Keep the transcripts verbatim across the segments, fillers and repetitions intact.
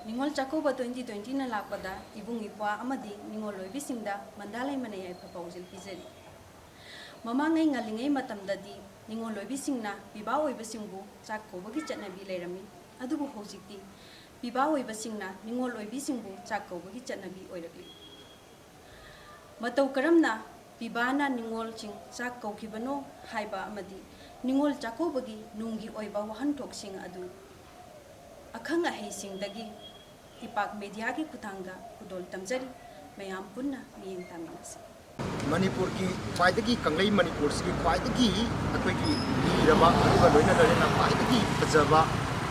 Ningol Chakkouba twenty twenty ꯅ ꯂꯥꯛꯄꯗ ꯏꯕꯨꯡ ꯏꯄ꯭ꯋꯥ ꯑꯃꯗꯤ ꯅꯤꯉꯣꯜ ꯑꯣꯏꯕꯤꯁꯤꯡꯗ ꯃꯟꯗꯥ ꯂꯩꯃꯅ ꯌꯥꯏꯐ ꯄꯥꯎꯖꯦꯜ ꯄꯤꯖꯔꯤ꯫ ꯃꯃꯥꯡꯉꯩ ꯉꯜꯂꯤꯉꯩ ꯃꯇꯝꯗꯗꯤ ꯅꯤꯉꯣꯜ ꯑꯣꯏꯕꯤꯁꯤꯡꯅ ꯄꯤꯕꯥ ꯑꯣꯏꯕꯁꯤꯡꯕꯨ ꯆꯥꯛ ꯀꯧꯕꯒꯤ ꯆꯠꯅꯕꯤ ꯂꯩꯔꯝꯃꯤ꯫ ꯑꯗꯨꯕꯨ ꯍꯧꯖꯤꯛꯇꯤ ꯄꯤꯕꯥ ꯑꯣꯏꯕꯁꯤꯡꯅ ꯅꯤꯉꯣꯜ ꯑꯣꯏꯕꯤꯁꯤꯡꯕꯨ ꯆꯥꯛ ꯀꯧꯕꯒꯤ ꯆꯠꯅꯕꯤ ꯑꯣꯏꯔꯛꯂꯤ꯫ ꯃꯇꯧ ꯀꯔꯝꯅ ꯄꯤꯕꯥꯅ ꯅꯤꯉꯣꯜꯁꯤꯡ ꯆꯥꯛ ꯀꯧꯈꯤꯕꯅꯣ ꯍꯥꯏꯕ ꯑꯃꯗꯤ ꯅꯤꯉꯣꯜ ꯆꯥꯛꯀꯧꯕꯒꯤ ꯅꯨꯡꯒꯤ ꯑꯣꯏꯕ ꯋꯥꯍꯟꯊꯣꯛꯁꯤꯡ ꯑꯗꯨ ꯑꯈꯪ ꯑꯍꯩꯁꯤꯡꯗꯒꯤ ꯏꯄꯥꯛ ꯃꯦꯗꯤꯌꯥꯒꯤ ꯈꯨꯠꯊꯥꯡꯗ ꯈꯨꯗꯣꯜ ꯇꯝꯖꯔꯤ꯫ ꯃꯌꯥꯝ ꯄꯨꯟꯅ ꯃꯤꯠꯌꯦꯡ ꯇꯥꯃꯤꯟꯅꯁꯤ꯫ ꯃꯅꯤꯄꯨꯔꯒꯤ ꯈ꯭ꯋꯥꯏꯗꯒꯤ, ꯀꯪꯂꯩ ꯃꯅꯤꯄꯨꯔꯁꯤꯒꯤ ꯈ꯭ꯋꯥꯏꯗꯒꯤ ꯑꯩꯈꯣꯏꯒꯤ ꯂꯤꯔꯕ, ꯑꯗꯨꯒ ꯂꯣꯏꯅ ꯂꯣꯏꯅꯅ ꯈ꯭ꯋꯥꯏꯗꯒꯤ ꯐꯖꯕ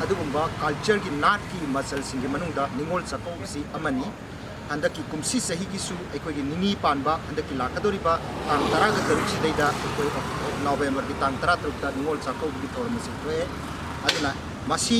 ꯑꯗꯨꯒꯨꯝꯕ ꯀꯜꯆꯔꯒꯤ, ꯅꯥꯠꯀꯤ ꯃꯆꯜꯁꯤꯡꯒꯤ ꯃꯅꯨꯡꯗ ꯅꯤꯉꯣꯜ ꯆꯥꯛꯀꯧꯕꯁꯤ ꯑꯃꯅꯤ꯫ ꯍꯟꯗꯛꯀꯤ ꯀꯨꯝꯁꯤ ꯆꯍꯤꯒꯤꯁꯨ ꯑꯩꯈꯣꯏꯒꯤ ꯅꯤꯅꯤ ꯄꯥꯟꯕ, ꯍꯟꯗꯛꯀꯤ ꯂꯥꯛꯀꯗꯧꯔꯤꯕ ꯇꯥꯡ ꯇꯔꯥꯒ ꯇꯔꯨꯛꯁꯤꯗꯩꯗ ꯑꯩꯈꯣꯏ ꯅꯣꯕꯦꯝꯕꯔꯒꯤ ꯇꯥꯡ ꯇꯔꯥꯇꯔꯨꯛꯇ ꯅꯤꯉꯣꯜ ꯆꯥꯛꯀꯧꯕꯒꯤ ꯊꯧꯔꯝ ꯑꯁꯤ ꯊꯣꯛꯑꯦ꯫ ꯑꯗꯨꯅ ꯃꯁꯤ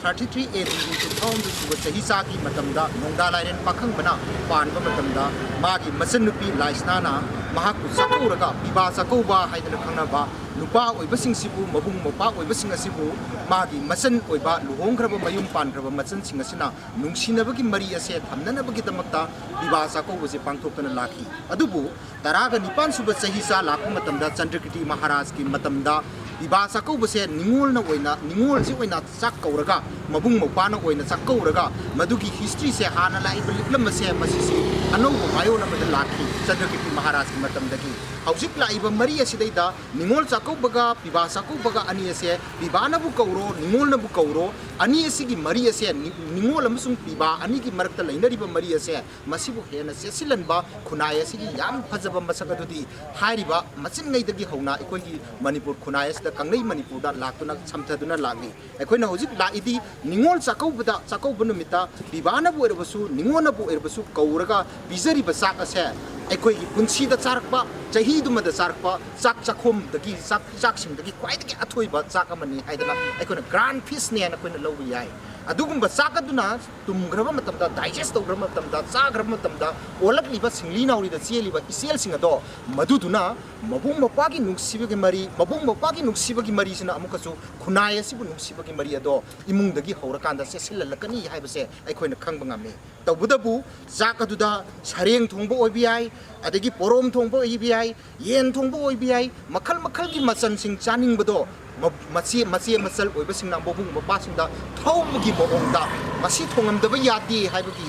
thirty three A D ꯒꯤ ꯀꯨꯟꯊ꯭ꯔꯥꯍꯨꯝꯗꯣꯏ ꯁꯨꯕ ꯆꯍꯤꯆꯥꯒꯤ ꯃꯇꯝꯗ ꯅꯣꯡꯗꯥ ꯂꯥꯏꯔꯦꯟ ꯄꯥꯈꯪꯕꯅ ꯄꯥꯟꯕ ꯃꯇꯝꯗ ꯃꯥꯒꯤ ꯃꯆꯟꯅꯨꯄꯤ ꯂꯥꯏꯁꯅꯥꯅ ꯃꯍꯥꯛꯄꯨ ꯆꯥꯛꯀꯧꯔꯒ ꯄꯤꯕꯥ ꯆꯥꯛꯀꯧꯕ ꯍꯥꯏꯗꯅ ꯈꯪꯅꯕ ꯅꯨꯄꯥ ꯑꯣꯏꯕꯁꯤꯡꯁꯤꯕꯨ, ꯃꯕꯨꯡ ꯃꯧꯄ꯭ꯋꯥ ꯑꯣꯏꯕꯁꯤꯡ ꯑꯁꯤꯕꯨ ꯃꯥꯒꯤ ꯃꯆꯟ ꯑꯣꯏꯕ, ꯂꯨꯍꯣꯡꯈ꯭ꯔꯕ, ꯃꯌꯨꯝ ꯄꯥꯟꯈ꯭ꯔꯕ ꯃꯆꯟꯁꯤꯡ ꯑꯁꯤꯅ ꯅꯨꯡꯁꯤꯅꯕꯒꯤ ꯃꯔꯤ ꯑꯁꯦ ꯊꯝꯅꯅꯕꯒꯤꯗꯃꯛꯇ ꯄꯤꯕꯥ ꯆꯥꯛꯀꯧꯕꯁꯦ ꯄꯥꯡꯊꯣꯛꯇꯅ ꯂꯥꯛꯈꯤ꯫ ꯑꯗꯨꯕꯨ ꯇꯔꯥꯒ ꯅꯤꯄꯥꯟ ꯁꯨꯕ ꯆꯍꯤꯆꯥ ꯂꯥꯛꯄ ꯃꯇꯝꯗ ꯆꯟꯗ꯭ꯔꯀꯤꯔꯇꯤ ꯃꯍꯥꯔꯥꯖꯀꯤ ꯃꯇꯝꯗ ꯄꯤꯕꯥ ꯆꯥꯛꯀꯧꯕꯁꯦ ꯅꯤꯉꯣꯜꯅ ꯑꯣꯏꯅ, ꯅꯤꯉꯣꯜꯁꯤ ꯑꯣꯏꯅ ꯆꯥꯛ ꯀꯧꯔꯒ, ꯃꯕꯨꯡ ꯃꯧꯄ꯭ꯋꯥꯅ ꯑꯣꯏꯅ ꯆꯥꯛ ꯀꯧꯔꯒ, ꯃꯗꯨꯒꯤ ꯍꯤꯁꯇ꯭ꯔꯤꯁꯦ, ꯍꯥꯟꯅ ꯂꯥꯛꯏꯕ ꯂꯤꯛꯂꯝ ꯑꯁꯦ, ꯃꯁꯤꯁꯤ ꯑꯅꯧꯕ ꯃꯥꯌꯣꯟ ꯑꯃꯗ ꯂꯥꯛꯈꯤ ꯆꯟꯗ꯭ꯔꯀꯤꯔꯇꯤ ꯃꯍꯥꯔꯥꯖꯀꯤ ꯃꯇꯝꯗꯒꯤ꯫ ꯍꯧꯖꯤꯛ ꯂꯥꯛꯏꯕ ꯃꯔꯤ ꯑꯁꯤꯗꯩꯗ ꯅꯤꯉꯣꯜ ꯆꯥꯛꯀꯧꯕꯒ ꯄꯤꯕꯥ ꯆꯥꯛꯀꯧꯕꯒ ꯑꯅꯤ ꯑꯁꯦ, ꯄꯤꯕꯥꯅꯕꯨ ꯀꯧꯔꯣ, ꯅꯤꯉꯣꯜꯅꯕꯨ ꯀꯧꯔꯣ, ꯑꯅꯤ ꯑꯁꯤꯒꯤ ꯃꯔꯤ ꯑꯁꯦ, ꯅꯤ-, ꯅꯤꯉꯣꯜ ꯑꯃꯁꯨꯡ ꯄꯤꯕꯥ ꯑꯅꯤꯒꯤ ꯃꯔꯛꯇ ꯂꯩꯅꯔꯤꯕ ꯃꯔꯤ ꯑꯁꯦ, ꯃꯁꯤꯕꯨ ꯍꯦꯟꯅ ꯆꯦꯠꯁꯤꯜꯍꯟꯕ ꯈꯨꯟꯅꯥꯏ ꯑꯁꯤꯒꯤ ꯌꯥꯝ ꯐꯖꯕ ꯃꯁꯛ ꯑꯗꯨꯗꯤ ꯍꯥꯏꯔꯤꯕ ꯃꯆꯤꯟꯉꯩꯗꯒꯤ ꯍꯧꯅ ꯑꯩꯈꯣꯏꯒꯤ ꯃꯅꯤꯄꯨꯔ ꯈꯨꯟꯅꯥꯏ ꯑꯁꯤꯗ, ꯀꯪꯂꯩ ꯃꯅꯤꯄꯨꯔꯗ ꯂꯥꯛꯇꯨꯅ ꯁꯝꯊꯗꯨꯅ ꯂꯥꯛꯂꯤ꯫ ꯑꯩꯈꯣꯏꯅ ꯍꯧꯖꯤꯛ ꯂꯥꯛꯏꯗꯤ ꯅꯤꯉꯣꯜ ꯆꯥꯛꯀꯧꯕꯗ, ꯆꯥꯛꯀꯧꯕ ꯅꯨꯃꯤꯠꯇ ꯄꯤꯕꯥꯅꯕꯨ ꯑꯣꯏꯔꯕꯁꯨ, ꯅꯤꯉꯣꯜꯅꯕꯨ ꯑꯣꯏꯔꯕꯁꯨ ꯀꯧꯔꯒ ꯄꯤꯖꯔꯤꯕ ꯆꯥꯛ ꯑꯁꯦ ꯑꯩꯈꯣꯏꯒꯤ ꯄꯨꯟꯁꯤꯗ ꯆꯥꯔꯛꯄ, ꯆꯍꯤꯗꯨꯃꯗ ꯆꯥꯔꯛꯄ ꯆꯥꯛ ꯆꯥꯛꯈꯣꯝꯗꯒꯤ, ꯆꯥꯛ ꯆꯥꯛꯁꯤꯡꯗꯒꯤ ꯈ꯭ꯋꯥꯏꯗꯒꯤ ꯑꯊꯣꯏꯕ ꯆꯥꯛ ꯑꯃꯅꯤ ꯍꯥꯏꯗꯅ ꯑꯩꯈꯣꯏꯅ ꯒ꯭ꯔꯥꯟ ꯐꯤꯁꯅꯦꯅ ꯑꯩꯈꯣꯏꯅ ꯂꯧꯕ ꯌꯥꯏ꯫ ꯑꯗꯨꯒꯨꯝꯕ ꯆꯥꯛ ꯑꯗꯨꯅ ꯇꯨꯝꯈ꯭ꯔꯕ ꯃꯇꯝꯗ, ꯗꯥꯏꯖꯦꯁ ꯇꯧꯈ꯭ꯔꯕ ꯃꯇꯝꯗ, ꯆꯥꯈ꯭ꯔꯕ ꯃꯇꯝꯗ ꯑꯣꯜꯂꯛꯂꯤꯕ ꯁꯤꯡꯂꯤ ꯅꯥꯎꯔꯤꯗ ꯆꯦꯜꯂꯤꯕ ꯏꯆꯦꯜꯁꯤꯡ ꯑꯗꯣ, ꯃꯗꯨꯗꯨꯅ ꯃꯕꯨꯡ ꯃꯧꯄ꯭ꯋꯥꯒꯤ ꯅꯨꯡꯁꯤꯕꯒꯤ ꯃꯔꯤ, ꯃꯕꯨꯡ ꯃꯧꯄ꯭ꯋꯥꯒꯤ ꯅꯨꯡꯁꯤꯕꯒꯤ ꯃꯔꯤꯁꯤꯅ ꯑꯃꯨꯛꯀꯁꯨ ꯈꯨꯟꯅꯥꯏ ꯑꯁꯤꯕꯨ ꯅꯨꯡꯁꯤꯕꯒꯤ ꯃꯔꯤ ꯑꯗꯣ ꯏꯃꯨꯡꯗꯒꯤ ꯍꯧꯔꯀꯥꯟꯗ ꯆꯦꯠꯁꯤꯜꯍꯜꯂꯛꯀꯅꯤ ꯍꯥꯏꯕꯁꯦ ꯑꯩꯈꯣꯏꯅ ꯈꯪꯕ ꯉꯝꯃꯤ꯫ ꯇꯧꯕꯇꯕꯨ ꯆꯥꯛ ꯑꯗꯨꯗ ꯁꯔꯦꯡ ꯊꯣꯡꯕ ꯑꯣꯏꯕ ꯌꯥꯏ, ꯑꯗꯒꯤ ꯄꯣꯔꯣꯝ ꯊꯣꯡꯕ ꯑꯣꯏꯕ ꯌꯥꯏ, ꯌꯦꯟ ꯊꯣꯡꯕ ꯑꯣꯏꯕ ꯌꯥꯏ, ꯃꯈꯜ ꯃꯈꯜꯒꯤ ꯃꯆꯜꯁꯤꯡ ꯆꯥꯅꯤꯡꯕꯗꯣ ꯃ-, ꯃꯆꯦ, ꯃꯆꯦ ꯃꯆꯜ ꯑꯣꯏꯕꯁꯤꯡꯅ ꯃꯕꯨꯡ ꯃꯧꯄ꯭ꯋꯥꯁꯤꯡꯗ ꯊꯧꯕꯒꯤ ꯃꯑꯣꯡꯗ ꯃꯁꯤ ꯊꯣꯡꯉꯝꯗꯕ ꯌꯥꯗꯦ ꯍꯥꯏꯕꯒꯤ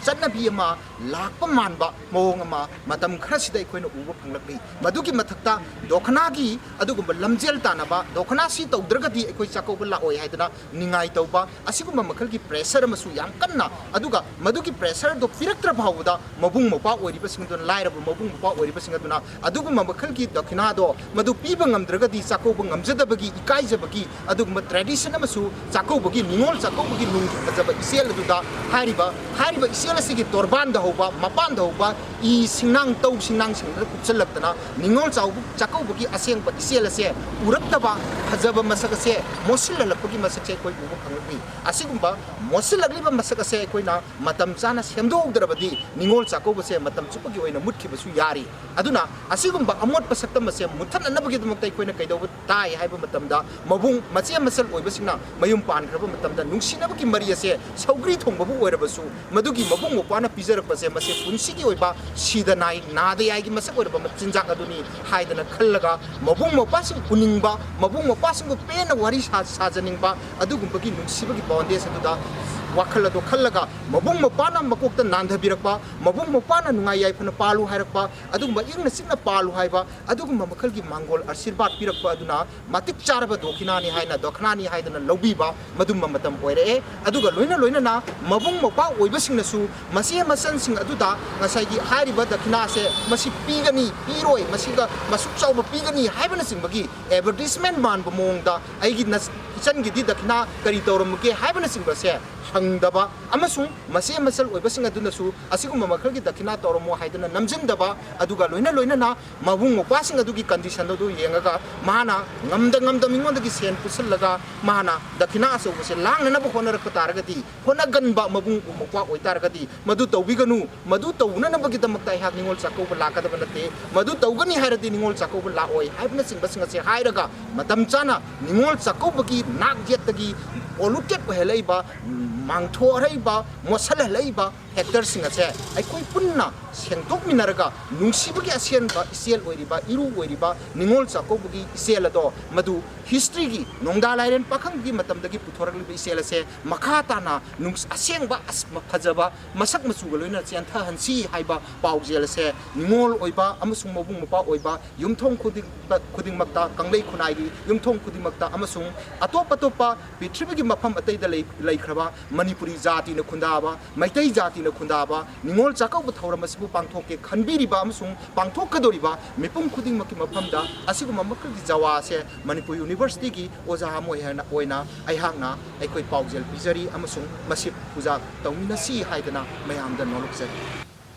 ꯆꯠꯅꯕꯤ ꯑꯃ ꯂꯥꯛꯄ ꯃꯥꯟꯕ ꯃꯑꯣꯡ ꯑꯃ ꯃꯇꯝ ꯈꯔꯁꯤꯗ ꯑꯩꯈꯣꯏꯅ ꯎꯕ ꯐꯪꯂꯛꯂꯤ꯫ ꯃꯗꯨꯒꯤ ꯃꯊꯛꯇ ꯗꯣꯈꯅꯥꯒꯤ ꯑꯗꯨꯒꯨꯝꯕ ꯂꯝꯖꯦꯜ ꯇꯥꯟꯅꯕ, ꯗꯣꯈꯅꯥ ꯁꯤ ꯇꯧꯗ꯭ꯔꯒꯗꯤ ꯑꯩꯈꯣꯏ ꯆꯥꯛꯀꯧꯕ ꯂꯥꯛꯑꯣꯏ ꯍꯥꯏꯗꯅ ꯅꯤꯡꯉꯥꯏ ꯇꯧꯕ, ꯑꯁꯤꯒꯨꯝꯕ ꯃꯈꯜꯒꯤ ꯄ꯭ꯔꯦꯁꯔ ꯑꯃꯁꯨ ꯌꯥꯝ ꯀꯟꯅ, ꯑꯗꯨꯒ ꯃꯗꯨꯒꯤ ꯄ꯭ꯔꯦꯁꯔꯗꯣ ꯄꯤꯔꯛꯇ꯭ꯔ ꯐꯥꯎꯕꯗ ꯃꯕꯨꯡ ꯃꯧꯄ꯭ꯋꯥ ꯑꯣꯏꯔꯤꯕꯁꯤꯡ ꯑꯗꯨꯅ, ꯂꯥꯏꯔꯕ ꯃꯕꯨꯡ ꯃꯧꯄ꯭ꯋꯥ ꯑꯣꯏꯔꯤꯕꯁꯤꯡ ꯑꯗꯨꯅ ꯑꯗꯨꯒꯨꯝꯕ ꯃꯈꯜꯒꯤ ꯗꯈꯤꯅꯥꯗꯣ ꯃꯗꯨ ꯄꯤꯕ ꯉꯝꯗ꯭ꯔꯒꯗꯤ ꯆꯥꯛꯀꯧꯕ ꯉꯝꯖꯗꯕꯒꯤ, ꯏꯀꯥꯏꯖꯕꯒꯤ ꯑꯗꯨꯒꯨꯝꯕ ꯇ꯭ꯔꯦꯗꯤꯁꯟ ꯑꯃꯁꯨ ꯆꯥꯛꯀꯧꯕꯒꯤ, ꯅꯤꯉꯣꯜ ꯆꯥꯛꯀꯧꯕꯒꯤ ꯅꯨꯡꯒꯤ ꯐꯖꯕ ꯏꯆꯦꯜ ꯑꯗꯨꯗ ꯍꯥꯏꯔꯤꯕ, ꯍꯥꯏꯔꯤꯕ ꯏꯆꯦꯜ ꯑꯁꯤꯒꯤ ꯇꯣꯔꯕꯥꯟꯗ ꯍꯧꯕ, ꯃꯄꯥꯟꯗ ꯍꯧꯕ ꯏ ꯁꯤꯡꯅꯥꯡ ꯇꯧ ꯁꯤꯡꯅꯥꯡꯁꯤꯡꯗꯨꯗ ꯀꯨꯞꯁꯜꯂꯛꯇꯅ ꯅꯤꯉꯣꯜ ꯆꯥꯎ-, ꯆꯥꯛꯀꯧꯕꯒꯤ ꯑꯁꯦꯡꯕ ꯏꯆꯦꯜ ꯑꯁꯦ ꯎꯔꯛꯇꯕ, ꯐꯖꯕ ꯃꯁꯛ ꯑꯁꯦ ꯃꯣꯠꯁꯤꯜꯍꯜꯂꯛꯄꯒꯤ ꯃꯁꯛꯁꯦ ꯑꯩꯈꯣꯏ ꯎꯕ ꯐꯪꯂꯛꯂꯤ꯫ ꯑꯁꯤꯒꯨꯝꯕ ꯃꯣꯠꯁꯤꯜꯂꯛꯂꯤꯕ ꯃꯁꯛ ꯑꯁꯦ ꯑꯩꯈꯣꯏꯅ ꯃꯇꯝ ꯆꯥꯅ ꯁꯦꯝꯗꯣꯛꯍꯧꯗ꯭ꯔꯕꯗꯤ ꯅꯤꯉꯣꯜ ꯆꯥꯛꯀꯧꯕꯁꯦ ꯃꯇꯝ ꯆꯨꯞꯄꯒꯤ ꯑꯣꯏꯅ ꯃꯨꯠꯈꯤꯕꯁꯨ ꯌꯥꯔꯤ꯫ ꯑꯗꯨꯅ ꯑꯁꯤꯒꯨꯝꯕ ꯑꯃꯣꯠꯄ ꯁꯛꯇꯝ ꯑꯁꯦ ꯃꯨꯠꯊꯠꯅꯅꯕꯒꯤꯗꯃꯛꯇ ꯑꯩꯈꯣꯏꯅ ꯀꯩꯗꯧꯕ ꯇꯥꯏ ꯍꯥꯏꯕ ꯃꯇꯝꯗ, ꯃꯕꯨꯡ ꯃꯆꯦ ꯃꯆꯜ ꯑꯣꯏꯕꯁꯤꯡꯅ ꯃꯌꯨꯝ ꯄꯥꯟꯈ꯭ꯔꯕ ꯃꯇꯝꯗ ꯅꯨꯡꯁꯤꯅꯕꯒꯤ ꯃꯔꯤ ꯑꯁꯦ ꯁꯧꯒ꯭ꯔꯤ ꯊꯣꯡꯕꯕꯨ ꯑꯣꯏꯔꯕꯁꯨ, ꯃꯗꯨꯒꯤ ꯃꯕꯨꯡ ꯃꯧꯄ꯭ꯋꯥꯅ ꯄꯤꯖꯔꯛꯄꯁꯦ ꯃꯁꯦ ꯄꯨꯟꯁꯤꯒꯤ ꯑꯣꯏꯕ ꯁꯤꯗ ꯅꯥꯏ, ꯅꯥꯗ ꯌꯥꯏꯒꯤ ꯃꯁꯛ ꯑꯣꯏꯔꯕ ꯃꯆꯤꯟꯖꯥꯛ ꯑꯗꯨꯅꯤ ꯍꯥꯏꯗꯅ ꯈꯜꯂꯒ, ꯃꯕꯨꯡ ꯃꯧꯄ꯭ꯋꯥꯁꯤꯡ ꯎꯅꯤꯡꯕ, ꯃꯕꯨꯡ ꯃꯧꯄ꯭ꯋꯥꯁꯤꯡꯕꯨ ꯄꯦꯟꯅ ꯋꯥꯔꯤ ꯁꯥ-, ꯁꯥꯖꯅꯤꯡꯕ, ꯑꯗꯨꯒꯨꯝꯕꯒꯤ ꯅꯨꯡꯁꯤꯕꯒꯤ ꯕꯣꯟꯗꯦꯖ ꯑꯗꯨꯗ ꯋꯥꯈꯜ ꯑꯗꯣ ꯈꯜꯂꯒ, ꯃꯕꯨꯡ ꯃꯧꯄ꯭ꯋꯥꯅ ꯃꯀꯣꯛꯇ ꯅꯥꯟꯊꯕꯤꯔꯛꯄ, ꯃꯕꯨꯡ ꯃꯧꯄ꯭ꯋꯥꯅ ꯅꯨꯡꯉꯥꯏ ꯌꯥꯏꯐꯅ ꯄꯥꯜꯂꯨ ꯍꯥꯏꯔꯛꯄ, ꯑꯗꯨꯒꯨꯝꯕ ꯏꯪꯅ ꯆꯤꯛꯅ ꯄꯥꯜꯂꯨ ꯍꯥꯏꯕ, ꯑꯗꯨꯒꯨꯝꯕ ꯃꯈꯜꯒꯤ ꯃꯥꯡꯒꯣꯜ ꯑꯥꯁꯤꯔꯕꯥꯗ ꯄꯤꯔꯛꯄ ꯑꯗꯨꯅ ꯃꯇꯤꯛ ꯆꯥꯔꯕ ꯗꯣꯈꯤꯅꯥꯅꯤ ꯍꯥꯏꯅ, ꯗꯣꯈꯅꯥꯅꯤ ꯍꯥꯏꯗꯅ ꯂꯧꯕꯤꯕ ꯃꯗꯨꯝꯕ ꯃꯇꯝ ꯑꯣꯏꯔꯛꯑꯦ꯫ ꯑꯗꯨꯒ ꯂꯣꯏꯅ ꯂꯣꯏꯅꯅ ꯃꯕꯨꯡ ꯃꯧꯄ꯭ꯋꯥ ꯑꯣꯏꯕꯁꯤꯡꯅꯁꯨ ꯃꯆꯦ ꯃꯆꯟꯁꯤꯡ ꯑꯗꯨꯗ ꯉꯁꯥꯏꯒꯤ ꯍꯥꯏꯔꯤꯕ ꯗꯈꯤꯅꯥꯁꯦ ꯃꯁꯤ ꯄꯤꯒꯅꯤ, ꯄꯤꯔꯣꯏ, ꯃꯁꯤꯒ ꯃꯁꯨꯛ ꯆꯥꯎꯕ ꯄꯤꯒꯅꯤ ꯍꯥꯏꯕꯅꯆꯤꯡꯕꯒꯤ ꯑꯦꯗꯚꯔꯇꯤꯁꯃꯦꯟ ꯃꯥꯟꯕ ꯃꯑꯣꯡꯗ ꯑꯩꯒꯤ ꯅ-, ꯏꯆꯟꯒꯤꯗꯤ ꯗꯈꯤꯅꯥ ꯀꯔꯤ ꯇꯧꯔꯝꯃꯒꯦ ꯍꯥꯏꯕꯅꯆꯤꯡꯕꯁꯦ ꯐꯪꯗꯕ ꯑꯃꯁꯨꯡ ꯃꯆꯦ ꯃꯆꯜ ꯑꯣꯏꯕꯁꯤꯡ ꯑꯗꯨꯅꯁꯨ ꯑꯁꯤꯒꯨꯝꯕ ꯃꯈꯜꯒꯤ ꯗꯈꯤꯅꯥ ꯇꯧꯔꯝꯃꯣ ꯍꯥꯏꯗꯨꯅ ꯅꯝꯁꯤꯟꯗꯕ, ꯑꯗꯨꯒ ꯂꯣꯏꯅ ꯂꯣꯏꯅꯅ ꯃꯕꯨꯡ ꯃꯧꯄ꯭ꯋꯥꯁꯤꯡ ꯑꯗꯨꯒꯤ ꯀꯟꯗꯤꯁꯟ ꯑꯗꯨ ꯌꯦꯡꯉꯒ ꯃꯥꯅ ꯉꯝꯗ ꯉꯝꯗ ꯃꯤꯉꯣꯟꯗꯒꯤ ꯁꯦꯟ ꯄꯨꯁꯤꯜꯂꯒ ꯃꯥꯅ ꯗꯈꯤꯅꯥ ꯑꯆꯧꯕꯁꯦ ꯂꯥꯡꯅꯅꯕ ꯍꯣꯠꯅꯔꯛꯄ ꯇꯥꯔꯒꯗꯤ, ꯍꯣꯠꯅꯒꯟꯕ ꯃꯕꯨꯡ ꯃꯧꯄ꯭ꯋꯥ ꯑꯣꯏꯇꯥꯔꯒꯗꯤ ꯃꯗꯨ ꯇꯧꯕꯤꯒꯅꯨ꯫ ꯃꯗꯨ ꯇꯧꯅꯅꯕꯒꯤꯗꯃꯛꯇ ꯑꯩꯍꯥꯛ ꯅꯤꯉꯣꯜ ꯆꯥꯛꯀꯧꯕ ꯂꯥꯛꯀꯗꯕ ꯅꯠꯇꯦ, ꯃꯗꯨ ꯇꯧꯒꯅꯤ ꯍꯥꯏꯔꯗꯤ ꯅꯤꯉꯣꯜ ꯆꯥꯛꯀꯧꯕ ꯂꯥꯛꯑꯣꯏ ꯍꯥꯏꯕꯅꯆꯤꯡꯕꯁꯤꯡ ꯑꯁꯦ ꯍꯥꯏꯔꯒ ꯃꯇꯝ ꯆꯥꯅ ꯅꯤꯉꯣꯜ ꯆꯥꯛꯀꯧꯕꯒꯤ ꯅꯥꯛ ꯌꯦꯠꯇꯒꯤ polluted ꯑꯣꯏꯍꯜꯂꯛꯏꯕ, ꯃꯥꯡꯊꯣꯛꯍꯜꯂꯛꯏꯕ, ꯃꯣꯠꯁꯜꯍꯜꯂꯛꯏꯕ factorꯁꯤꯡ ꯑꯁꯦ ꯑꯩꯈꯣꯏ ꯄꯨꯟꯅ ꯁꯦꯡꯗꯣꯛꯃꯤꯟꯅꯔꯒ ꯅꯨꯡꯁꯤꯕꯒꯤ ꯑꯁꯦꯡꯕ ꯏꯆꯦꯜ ꯑꯣꯏꯔꯤꯕ, ꯏꯔꯨ ꯑꯣꯏꯔꯤꯕ ꯅꯤꯉꯣꯜ ꯆꯥꯛꯀꯧꯕꯒꯤ ꯏꯆꯦꯜ ꯑꯗꯣ ꯃꯗꯨ historyꯒꯤ ꯅꯣꯡꯗꯥ ꯂꯥꯏꯔꯦꯟ ꯄꯥꯈꯪꯒꯤ ꯃꯇꯝꯗꯒꯤ ꯄꯨꯊꯣꯔꯛꯂꯤꯕ ꯏꯆꯦꯜ ꯑꯁꯦ ꯃꯈꯥ ꯇꯥꯅ ꯅꯨꯡꯁ-, ꯑꯁꯦꯡꯕ ꯑꯁ-, ꯐꯖꯕ ꯃꯁꯛ ꯃꯆꯨꯒ ꯂꯣꯏꯅꯅ ꯆꯦꯟꯊꯍꯟꯁꯤ ꯍꯥꯏꯕ ꯄꯥꯎꯖꯦꯜ ꯑꯁꯦ ꯅꯤꯉꯣꯜ ꯑꯣꯏꯕ ꯑꯃꯁꯨꯡ ꯃꯕꯨꯡ ꯃꯧꯄ꯭ꯋꯥ ꯑꯣꯏꯕ ꯌꯨꯝꯊꯣꯡ ꯈꯨꯗꯤꯡ-, ꯈꯨꯗꯤꯡꯃꯛꯇ, ꯀꯪꯂꯩ ꯈꯨꯟꯅꯥꯏꯒꯤ ꯌꯨꯝꯊꯣꯡ ꯈꯨꯗꯤꯡꯃꯛꯇ ꯑꯃꯁꯨꯡ ꯑꯇꯣꯞ ꯑꯇꯣꯞꯄ ꯄ꯭ꯔꯤꯊꯤꯕꯤꯒꯤ ꯃꯐꯝ ꯑꯇꯩꯗ ꯂꯩ-, ꯂꯩꯈ꯭ꯔꯕ ꯃꯅꯤꯄꯨꯔꯤ ꯖꯥꯇꯤꯅ ꯈꯨꯟꯗꯥꯕ, ꯃꯩꯇꯩ ꯖꯥꯇꯤꯅ ꯈꯨꯟꯗꯥꯕ ꯅꯤꯉꯣꯜ ꯆꯥꯛꯀꯧꯕ ꯊꯧꯔꯝ ꯑꯁꯤꯕꯨ ꯄꯥꯡꯊꯣꯛꯀꯦ ꯈꯟꯕꯤꯔꯤꯕ ꯑꯃꯁꯨꯡ ꯄꯥꯡꯊꯣꯛꯀꯗꯧꯔꯤꯕ ꯃꯤꯄꯨꯝ ꯈꯨꯗꯤꯡꯃꯛꯀꯤ ꯃꯐꯝꯗ ꯑꯁꯤꯒꯨꯝꯕ ꯃꯈꯜꯒꯤ ꯖꯋꯥꯁꯦ ꯃꯅꯤꯄꯨꯔ Universityꯒꯤ ꯑꯣꯖꯥ ꯑꯃ ꯑꯣꯏꯅ, ꯑꯣꯏꯅ ꯑꯩꯍꯥꯛꯅ ꯑꯩꯈꯣꯏ ꯄꯥꯎꯖꯦꯜ ꯄꯤꯖꯔꯤ ꯑꯃꯁꯨꯡ ꯃꯁꯤ ꯄꯨꯖꯥ ꯇꯧꯃꯤꯟꯅꯁꯤ ꯍꯥꯏꯗꯅ ꯃꯌꯥꯝꯗ ꯅꯣꯂꯨꯛꯆꯔꯤ꯫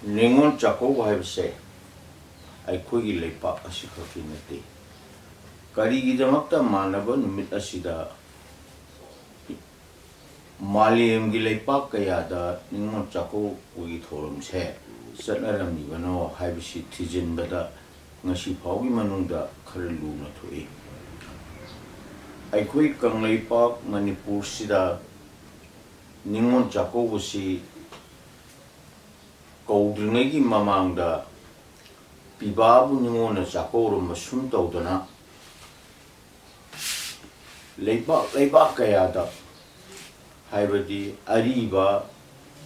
ꯅꯤꯉꯣꯜ ꯆꯥꯛꯀꯧꯕ ꯍꯥꯏꯕꯁꯦ ꯑꯩꯈꯣꯏꯒꯤ ꯂꯩꯄꯥꯛ ꯑꯁꯤꯈꯛꯀꯤ ꯅꯠꯇꯦ꯫ ꯀꯔꯤꯒꯤꯗꯃꯛꯇ ꯃꯥꯟꯅꯕ ꯅꯨꯃꯤꯠ ꯑꯁꯤꯗ ꯃꯥꯂꯦꯝꯒꯤ ꯂꯩꯄꯥꯛ ꯀꯌꯥꯗ ꯅꯤꯉꯣꯜ ꯆꯥꯛꯀꯧꯕꯒꯤ ꯊꯧꯔꯝꯁꯦ ꯆꯠꯅꯔꯝꯃꯤꯕꯅꯣ ꯍꯥꯏꯕꯁꯤ ꯊꯤꯖꯤꯟꯕꯗ ꯉꯁꯤ ꯐꯥꯎꯒꯤ ꯃꯅꯨꯡꯗ ꯈꯔ ꯂꯨꯅ ꯊꯣꯛꯏ꯫ ꯑꯩꯈꯣꯏ ꯀꯪꯂꯩꯄꯥꯛ ꯃꯅꯤꯄꯨꯔꯁꯤꯗ ꯅꯤꯉꯣꯜ ꯆꯥꯛꯀꯧꯕꯁꯤ ꯀꯧꯗ꯭ꯔꯤꯉꯩꯒꯤ ꯃꯃꯥꯡꯗ ꯄꯤꯕꯥꯕꯨ ꯅꯤꯉꯣꯜꯅ ꯆꯥꯛꯀꯧꯔꯝꯕ ꯁꯨꯝ ꯇꯧꯗꯅ ꯂꯩꯕꯥꯛ, ꯂꯩꯕꯥꯛ ꯀꯌꯥꯗ, ꯍꯥꯏꯕꯗꯤ ꯑꯔꯤꯕ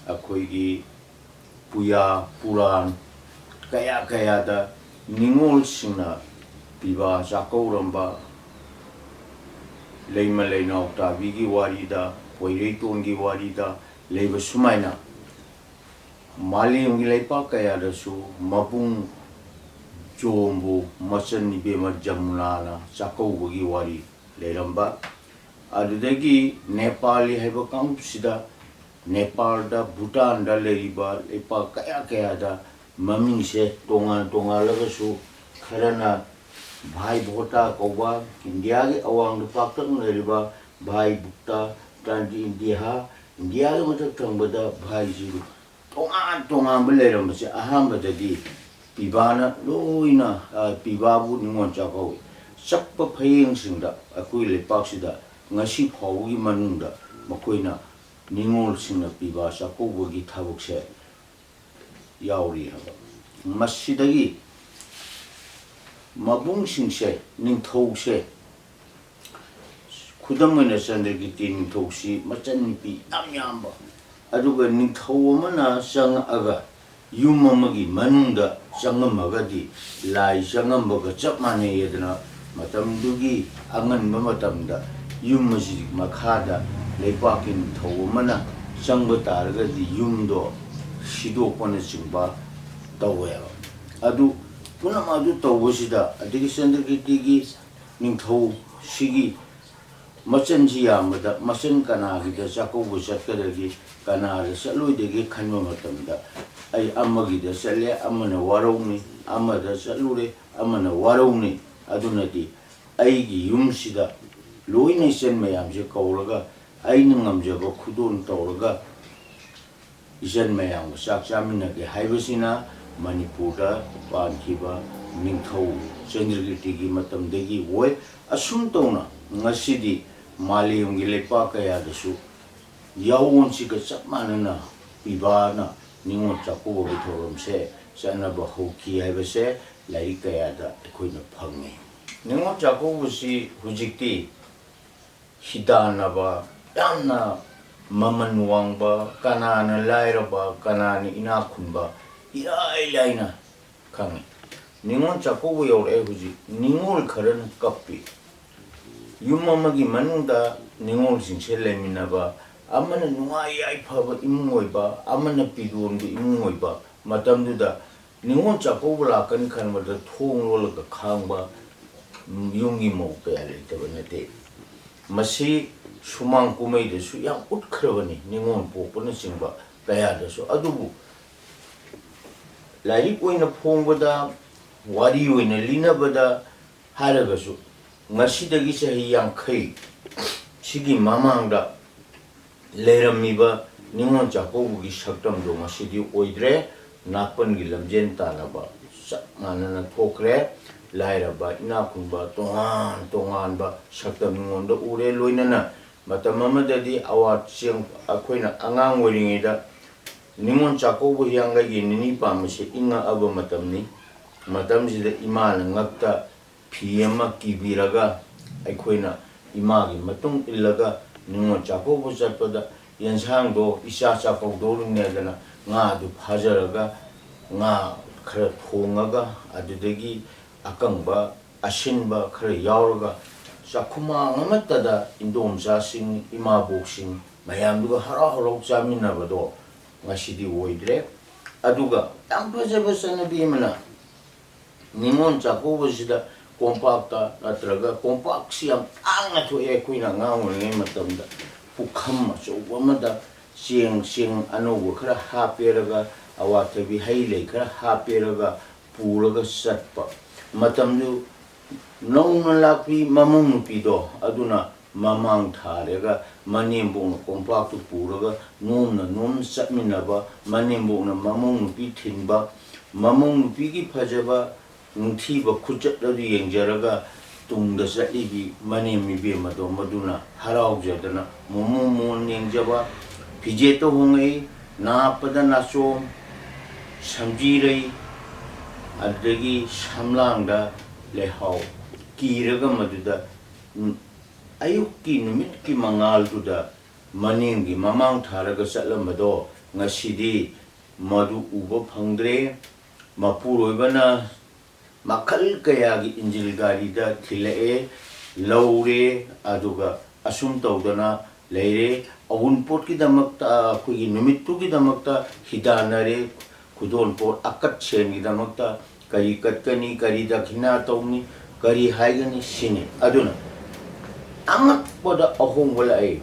ꯑꯩꯈꯣꯏꯒꯤ ꯄꯨꯌꯥ ꯄꯨꯔꯥꯟ ꯀꯌꯥ ꯀꯌꯥꯗ ꯅꯤꯉꯣꯜꯁꯤꯡꯅ ꯄꯤꯕꯥ ꯆꯥꯛꯀꯧꯔꯝꯕ, ꯂꯩꯃ ꯂꯩꯅꯥꯎ ꯇꯥꯕꯤꯒꯤ ꯋꯥꯔꯤꯗ, ꯄꯣꯏꯔꯩꯇꯣꯟꯒꯤ ꯋꯥꯔꯤꯗ ꯂꯩꯕ ꯁꯨꯃꯥꯏꯅ ꯃꯥꯂꯦꯝꯒꯤ ꯂꯩꯄꯥꯛ ꯀꯌꯥꯗꯁꯨ ꯃꯕꯨꯡ ꯖꯣꯝꯕꯨ ꯃꯆꯟ ꯏꯕꯦꯝꯃ ꯖꯃꯨꯅꯥꯅ ꯆꯥꯛꯀꯧꯕꯒꯤ ꯋꯥꯔꯤ ꯂꯩꯔꯝꯕ, ꯑꯗꯨꯗꯒꯤ ꯅꯦꯄꯥꯂꯤ ꯍꯥꯏꯕ ꯀꯥꯡꯂꯨꯞꯁꯤꯗ ꯅꯦꯄꯥꯜꯗ, ꯚꯨꯇꯥꯟꯗ ꯂꯩꯔꯤꯕ ꯂꯩꯄꯥꯛ ꯀꯌꯥ ꯀꯌꯥꯗ ꯃꯃꯤꯡꯁꯦ ꯇꯣꯉꯥꯟ ꯇꯣꯉꯥꯜꯂꯒꯁꯨ, ꯈꯔꯅ ꯚꯥꯏ ꯚꯣꯇꯥ ꯀꯧꯕ, ꯏꯟꯗꯤꯌꯥꯒꯤ ꯑꯋꯥꯡꯗ ꯄꯥꯛꯇꯛꯅ ꯂꯩꯔꯤꯕ ꯚꯥꯏ ꯚꯨꯛꯇ, ꯇ꯭ꯔꯥꯟꯗꯤ ꯏꯟꯗꯤꯌꯥ, ꯏꯟꯗꯤꯌꯥꯒꯤ ꯃꯊꯛ ꯊꯪꯕꯗ ꯚꯥꯏ ꯖꯤꯔꯨ, ꯇꯣꯉꯥꯟ ꯇꯣꯉꯥꯟꯕ ꯂꯩꯔꯝꯕꯁꯦ ꯑꯍꯥꯟꯕꯗꯗꯤ ꯄꯤꯕꯥꯅ ꯂꯣꯏꯅ, ꯑ, ꯄꯤꯕꯥꯕꯨ ꯅꯤꯉꯣꯜ ꯆꯥꯛꯀꯧꯏ꯫ ꯆꯠꯄ ꯐꯌꯦꯡꯁꯤꯡꯗ ꯑꯩꯈꯣꯏ ꯂꯩꯄꯥꯛꯁꯤꯗ ꯉꯁꯤ ꯐꯥꯎꯕꯒꯤ ꯃꯅꯨꯡꯗ ꯃꯈꯣꯏꯅ ꯅꯤꯉꯣꯜꯁꯤꯡꯅ ꯄꯤꯕꯥ ꯆꯥꯛꯀꯧꯕꯒꯤ ꯊꯕꯛꯁꯦ ꯌꯥꯎꯔꯤ ꯍꯥꯏꯕ꯫ ꯃꯁꯤꯗꯒꯤ ꯃꯕꯨꯡꯁꯤꯡꯁꯦ, ꯅꯤꯡꯊꯧꯁꯦ, ꯈꯨꯗꯝ ꯑꯣꯏꯅ ꯆꯟꯗ꯭ꯔꯀꯤꯔꯇꯤ ꯅꯤꯡꯊꯧꯁꯤ ꯃꯆꯟꯅꯨꯄꯤ ꯌꯥꯝ ꯌꯥꯝꯕ, ꯑꯗꯨꯒ ꯅꯤꯡꯊꯧ ꯑꯃꯅ ꯆꯪꯉꯛꯑꯒ ꯌꯨꯝ ꯑꯃꯒꯤ ꯃꯅꯨꯡꯗ ꯆꯪꯉꯝꯃꯒꯗꯤ ꯂꯥꯏ ꯆꯪꯉꯝꯕꯒ ꯆꯞ ꯃꯥꯟꯅꯩ ꯍꯥꯏꯗꯅ, ꯃꯇꯝꯗꯨꯒꯤ ꯑꯉꯟꯕ ꯃꯇꯝꯗ ꯌꯨꯝ ꯑꯁꯤꯒꯤ ꯃꯈꯥꯗ ꯂꯩꯄꯥꯛꯀꯤ ꯅꯤꯡꯊꯧ ꯑꯃꯅ ꯆꯪꯕ ꯇꯥꯔꯒꯗꯤ ꯌꯨꯝꯗꯣ ꯁꯤꯗꯣꯛꯄꯅꯆꯤꯡꯕ ꯇꯧꯋꯦꯕ꯫ ꯑꯗꯨ ꯄꯨꯝꯅꯃꯛ ꯑꯗꯨ ꯇꯧꯕꯁꯤꯗ, ꯑꯗꯒꯤ ꯆꯟꯗ꯭ꯔꯀꯤꯔꯇꯤꯒꯤ ꯅꯤꯡꯊꯧꯁꯤꯒꯤ ꯃꯆꯟꯁꯤ ꯌꯥꯝꯕꯗ, ꯃꯆꯟ ꯀꯅꯥꯒꯤꯗ ꯆꯥꯛꯀꯧꯕ ꯆꯠꯀꯗꯒꯦ, ꯀꯅꯥꯗ ꯆꯠꯂꯣꯏꯗꯒꯦ ꯈꯟꯕ ꯃꯇꯝꯗ, ꯑꯩ ꯑꯃꯒꯤꯗ ꯆꯠꯂꯦ, ꯑꯃꯅ ꯋꯥꯔꯧꯅꯤ, ꯑꯃꯗ ꯆꯠꯂꯨꯔꯦ, ꯑꯃꯅ ꯋꯥꯔꯧꯅꯤ꯫ ꯑꯗꯨꯅꯗꯤ ꯑꯩꯒꯤ ꯌꯨꯝꯁꯤꯗ ꯂꯣꯏꯅ ꯏꯆꯟ ꯃꯌꯥꯝꯁꯦ ꯀꯧꯔꯒ, ꯑꯩꯅ ꯉꯝꯖꯕ ꯈꯨꯗꯣꯜ ꯇꯧꯔꯒ ꯏꯆꯟ ꯃꯌꯥꯝꯒ ꯆꯥꯛ ꯆꯥꯃꯤꯟꯅꯒꯦ ꯍꯥꯏꯕꯁꯤꯅ ꯃꯅꯤꯄꯨꯔꯗ ꯄꯥꯟꯈꯤꯕ ꯅꯤꯡꯊꯧ ꯆꯟꯗ꯭ꯔꯀꯤꯔꯇꯤꯒꯤ ꯃꯇꯝꯗꯒꯤ ꯑꯣꯏ꯫ ꯑꯁꯨꯝ ꯇꯧꯅ ꯉꯁꯤꯗꯤ ꯃꯥꯂꯦꯝꯒꯤ ꯂꯩꯄꯥꯛ ꯀꯌꯥꯗꯁꯨ ꯌꯥꯑꯣꯟꯁꯤꯒ ꯆꯞ ꯃꯥꯟꯅꯅ ꯄꯤꯕꯥꯅ ꯅꯤꯉꯣꯜ ꯆꯥꯛꯀꯧꯕꯒꯤ ꯊꯧꯔꯝꯁꯦ ꯆꯠꯅꯕ ꯍꯧꯈꯤ ꯍꯥꯏꯕꯁꯦ ꯂꯥꯏꯔꯤꯛ ꯀꯌꯥꯗ ꯑꯩꯈꯣꯏꯅ ꯐꯪꯉꯤ꯫ ꯅꯤꯉꯣꯜ ꯆꯥꯛꯀꯧꯕꯁꯤ ꯍꯧꯖꯤꯛꯇꯤ ꯍꯤꯗꯥꯟꯅꯕ, ꯌꯥꯝꯅ ꯃꯃꯜ ꯋꯥꯡꯕ, ꯀꯅꯥꯅ ꯂꯥꯏꯔꯕ, ꯀꯅꯥꯅ ꯏꯅꯥꯛ ꯈꯨꯟꯕ, ꯏꯔꯥꯏ ꯂꯥꯏꯅ ꯈꯪꯉꯤ꯫ ꯅꯤꯉꯣꯜ ꯆꯥꯛꯀꯧꯕ ꯌꯧꯔꯛꯑꯦ ꯍꯧꯖꯤꯛ, ꯅꯤꯉꯣꯜ ꯈꯔꯅ ꯀꯞꯄꯤ꯫ ꯌꯨꯝ ꯑꯃꯒꯤ ꯃꯅꯨꯡꯗ ꯅꯤꯉꯣꯜꯁꯤꯡꯁꯦ ꯂꯩꯃꯤꯟꯅꯕ, ꯑꯃꯅ ꯅꯨꯡꯉꯥꯏ ꯌꯥꯏꯐꯕ ꯏꯃꯨꯡ ꯑꯣꯏꯕ, ꯑꯃꯅ ꯄꯤꯗꯣꯟꯕ ꯏꯃꯨꯡ ꯑꯣꯏꯕ ꯃꯇꯝꯗꯨꯗ, ꯅꯤꯉꯣꯜ ꯆꯥꯛꯀꯧꯕ ꯂꯥꯛꯀꯅꯤ ꯈꯟꯕꯗ ꯊꯣꯡ ꯂꯣꯜꯂꯒ ꯈꯥꯡꯕ ꯌꯨꯝꯒꯤ ꯃꯧ ꯀꯌꯥ ꯂꯩꯇꯕ ꯅꯠꯇꯦ꯫ ꯃꯁꯤ ꯁꯨꯃꯥꯡ ꯀꯨꯝꯍꯩꯗꯁꯨ ꯌꯥꯝ ꯎꯠꯈ꯭ꯔꯕꯅꯤ, ꯅꯤꯉꯣꯜ ꯄꯣꯛꯄꯅꯆꯤꯡꯕ ꯀꯌꯥꯗꯁꯨ꯫ ꯑꯗꯨꯕꯨ ꯂꯥꯏꯔꯤꯛ ꯑꯣꯏꯅ ꯐꯣꯡꯕꯗ, ꯋꯥꯔꯤ ꯑꯣꯏꯅ ꯂꯤꯅꯕꯗ ꯍꯥꯏꯔꯒꯁꯨ, ꯉꯁꯤꯗꯒꯤ ꯆꯍꯤ ꯌꯥꯡꯈꯩ ꯁꯤꯒꯤ ꯃꯃꯥꯡꯗ ꯂꯩꯔꯝꯃꯤꯕ ꯅꯤꯉꯣꯜ ꯆꯥꯛꯀꯧꯕꯒꯤ ꯁꯛꯇꯝꯗꯣ ꯉꯁꯤꯗꯤ ꯑꯣꯏꯗ꯭ꯔꯦ꯫ ꯅꯥꯄꯟꯒꯤ ꯂꯝꯖꯦꯟ ꯇꯥꯟꯅꯕ ꯆꯞ ꯃꯥꯟꯅꯅ ꯊꯣꯛꯈ꯭ꯔꯦ꯫ ꯂꯥꯏꯔꯕ, ꯏꯅꯥꯛ ꯈꯨꯟꯕ, ꯇꯣꯉꯥꯟ ꯇꯣꯉꯥꯟꯕ ꯁꯛꯇꯝ ꯃꯤꯉꯣꯟꯗ ꯎꯔꯦ꯫ ꯂꯣꯏꯅꯅ ꯃꯇꯝ ꯑꯃꯗꯗꯤ ꯑꯋꯥ ꯆꯦꯡ, ꯑꯩꯈꯣꯏꯅ ꯑꯉꯥꯡ ꯑꯣꯏꯔꯤꯉꯩꯗ ꯅꯤꯉꯣꯜ ꯆꯥꯛꯀꯧꯕ ꯍꯤꯌꯥꯡꯒꯩꯒꯤ ꯅꯤꯅꯤ ꯄꯥꯟꯕꯁꯦ ꯏꯪꯉꯛꯑꯕ ꯃꯇꯝꯅꯤ꯫ ꯃꯇꯝꯁꯤꯗ ꯏꯃꯥꯅ ꯉꯛꯇ ꯐꯤ ꯑꯃ ꯀꯤꯕꯤꯔꯒ, ꯑꯩꯈꯣꯏꯅ ꯏꯃꯥꯒꯤ ꯃꯇꯨꯡ ꯏꯜꯂꯒ ꯅꯤꯉꯣꯜ ꯆꯥꯛꯀꯧꯕ ꯆꯠꯄꯗ, ꯌꯦꯟꯁꯥꯡꯗꯣ ꯏꯆꯥ ꯆꯥꯛꯀꯧꯗꯧꯔꯤꯅꯦꯗꯅ ꯉꯥꯗꯨ ꯐꯥꯖꯔꯒ, ꯉꯥ ꯈꯔ ꯊꯣꯡꯉꯒ, ꯑꯗꯨꯗꯒꯤ ꯑꯀꯪꯕ ꯑꯁꯤꯟꯕ ꯈꯔ ꯌꯥꯎꯔꯒ, ꯆꯥꯛꯈꯨꯃꯥꯡ ꯑꯃꯠꯇꯗ ꯏꯟꯗꯣꯝꯆꯥꯁꯤꯡ, ꯏꯃꯥꯕꯣꯛꯁꯤꯡ ꯃꯌꯥꯝꯗꯨꯒ ꯍꯔꯥꯎ ꯍꯔꯥꯎ ꯆꯥꯃꯤꯟꯅꯕꯗꯣ ꯉꯁꯤꯗꯤ ꯑꯣꯏꯗ꯭ꯔꯦ꯫ ꯑꯗꯨꯒ ꯌꯥꯝ ꯐꯖꯕ ꯆꯠꯅꯕꯤ ꯑꯃꯅ, ꯅꯤꯉꯣꯜ ꯆꯥꯛꯀꯧꯕꯁꯤꯗ ꯀꯣꯝꯄꯥꯛꯇ ꯅꯠꯇ꯭ꯔꯒ, ꯀꯣꯝꯄꯥꯛꯁꯤ ꯌꯥꯝ ꯇꯥꯡꯅ ꯊꯣꯛꯑꯦ ꯑꯩꯈꯣꯏꯅ ꯑꯉꯥꯡ ꯑꯣꯏꯔꯤꯉꯩ ꯃꯇꯝꯗ, ꯄꯨꯈꯝ ꯑꯆꯧꯕ ꯑꯃꯗ ꯆꯦꯡ, ꯆꯦꯡ ꯑꯅꯧꯕ ꯈꯔ ꯍꯥꯞꯄꯦꯔꯒ, ꯑꯋꯥꯊꯕꯤ ꯍꯩ ꯂꯩ ꯈꯔ ꯍꯥꯞꯄꯦꯔꯒ ꯄꯨꯔꯒ ꯆꯠꯄ꯫ ꯃꯇꯝꯗꯨ ꯅꯧꯅ ꯂꯥꯛꯄꯤ ꯃꯃꯧ ꯅꯨꯄꯤꯗꯣ, ꯑꯗꯨꯅ ꯃꯃꯥꯡ ꯊꯥꯔꯒ ꯃꯅꯦꯝꯕꯣꯛꯅ ꯀꯣꯝꯄꯥꯛꯇꯨ ꯄꯨꯔꯒ ꯅꯣꯝꯅ ꯅꯣꯝꯅ ꯆꯠꯃꯤꯟꯅꯕ, ꯃꯅꯦꯝꯕꯣꯛꯅ ꯃꯃꯧ ꯅꯨꯄꯤ ꯊꯤꯟꯕ, ꯃꯃꯧ ꯅꯨꯄꯤꯒꯤ ꯐꯖꯕ ꯅꯤꯡꯊꯤꯕ ꯈꯨꯆꯠ ꯑꯗꯨ ꯌꯦꯡꯖꯔꯒ ꯇꯨꯡꯗ ꯆꯠꯂꯤꯕꯤ ꯃꯅꯦꯝ ꯏꯕꯦꯝ ꯑꯗꯣ, ꯃꯗꯨꯅ ꯍꯔꯥꯎꯖꯗꯅ ꯃꯣꯃꯣꯟ ꯃꯣꯃꯣꯟ ꯌꯦꯡꯖꯕ, ꯐꯤꯖꯦꯠꯇ ꯍꯣꯡꯉꯛꯏ, ꯅꯥꯞꯄꯗ ꯅꯥꯆꯣꯝ, ꯁꯝꯖꯤꯔꯩ, ꯑꯗꯨꯗꯒꯤ ꯁꯝꯂꯥꯡꯗ ꯂꯩꯍꯥꯎ ꯀꯤꯔꯒ ꯃꯗꯨꯗ, ꯎꯝ, ꯑꯌꯨꯛꯀꯤ ꯅꯨꯃꯤꯠꯀꯤ ꯃꯉꯥꯜꯗꯨꯗ ꯃꯅꯦꯝꯒꯤ ꯃꯃꯥꯡ ꯊꯥꯔꯒ ꯆꯠꯂꯝꯕꯗꯣ ꯉꯁꯤꯗꯤ ꯃꯗꯨ ꯎꯕ ꯐꯪꯗ꯭ꯔꯦ꯫ ꯃꯄꯨꯔꯣꯏꯕꯅ ꯃꯈꯜ ꯀꯌꯥꯒꯤ ꯏꯟꯖꯤꯜ ꯒꯥꯔꯤꯗ ꯊꯤꯜꯂꯛꯑꯦ, ꯂꯧꯔꯦ, ꯑꯗꯨꯒ ꯑꯁꯨꯝ ꯇꯧꯗꯅ ꯂꯩꯔꯦ꯫ ꯑꯋꯨꯟꯄꯣꯠꯀꯤꯗꯃꯛꯇ, ꯑꯩꯈꯣꯏꯒꯤ ꯅꯨꯃꯤꯠꯇꯨꯒꯤꯗꯃꯛꯇ ꯍꯤꯗꯥꯟꯅꯔꯦ꯫ ꯈꯨꯗꯣꯜꯄꯣꯠ ꯑꯀꯠ ꯁꯦꯟꯒꯤꯗꯃꯛꯇ ꯀꯔꯤ ꯀꯠꯀꯅꯤ, ꯀꯔꯤ ꯗꯈꯤꯅꯥ ꯇꯧꯅꯤ, ꯀꯔꯤ ꯍꯥꯏꯒꯅꯤ, ꯁꯤꯅꯤ꯫ ꯑꯗꯨꯅ ꯑꯉꯛꯄꯗ ꯑꯍꯣꯡꯕ ꯂꯥꯛꯏ꯫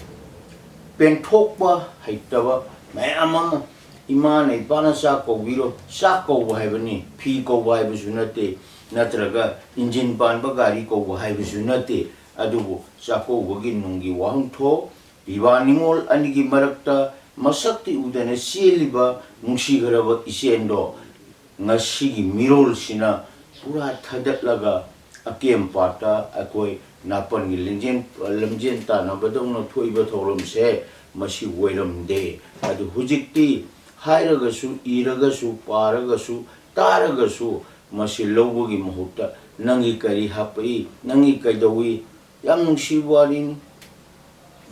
ꯄꯦꯟꯊꯣꯛꯄ ꯍꯩꯇꯕ ꯃꯌꯥꯝ ꯑꯃ, ꯏꯃꯥꯅ ꯏꯄꯥꯅ ꯆꯥꯛ ꯀꯧꯕꯤꯔꯣ, ꯆꯥꯛ ꯀꯧꯕ ꯍꯥꯏꯕꯅꯤ, ꯐꯤ ꯀꯧꯕ ꯍꯥꯏꯕꯁꯨ ꯅꯠꯇꯦ, ꯅꯠꯇ꯭ꯔꯒ ꯏꯟꯖꯤꯟ ꯄꯥꯟꯕ ꯒꯥꯔꯤ ꯀꯧꯕ ꯍꯥꯏꯕꯁꯨ ꯅꯠꯇꯦ꯫ ꯑꯗꯨꯕꯨ ꯆꯥꯛꯀꯧꯕꯒꯤ ꯅꯨꯡꯒꯤ ꯋꯥꯍꯟꯊꯣꯛ, ꯄꯤꯕꯥ ꯅꯤꯉꯣꯜ ꯑꯅꯤꯒꯤ ꯃꯔꯛꯇ ꯃꯁꯛꯇꯤ ꯎꯗꯅ ꯆꯦꯜꯂꯤꯕ ꯅꯨꯡꯁꯤꯈ꯭ꯔꯕ ꯏꯆꯦꯟꯗꯣ, ꯉꯁꯤꯒꯤ ꯃꯤꯔꯣꯜꯁꯤꯅ ꯄꯨꯔꯥ ꯊꯗꯠꯂꯒ ꯑꯀꯦꯝ ꯄꯥꯠꯇ ꯑꯩꯈꯣꯏ ꯅꯥꯄꯟꯒꯤ ꯂꯤꯡꯖꯦꯜ, ꯂꯝꯖꯦꯜ ꯇꯥꯟꯅꯕꯗꯧꯅ ꯊꯣꯛꯏꯕ ꯊꯧꯔꯝꯁꯦ ꯃꯁꯤ ꯑꯣꯏꯔꯝꯗꯦ꯫ ꯑꯗꯨ ꯍꯧꯖꯤꯛꯇꯤ ꯍꯥꯏꯔꯒꯁꯨ, ꯏꯔꯒꯁꯨ, ꯄꯥꯔꯒꯁꯨ, ꯇꯥꯔꯒꯁꯨ ꯃꯁꯤ ꯂꯧꯕꯒꯤ ꯃꯍꯨꯠꯇ ꯅꯪꯒꯤ ꯀꯔꯤ ꯍꯥꯞꯄꯛꯏ, ꯅꯪꯒꯤ ꯀꯩꯗꯧꯏ, ꯌꯥꯝ ꯅꯨꯡꯁꯤꯕ ꯋꯥꯔꯤꯅꯤ꯫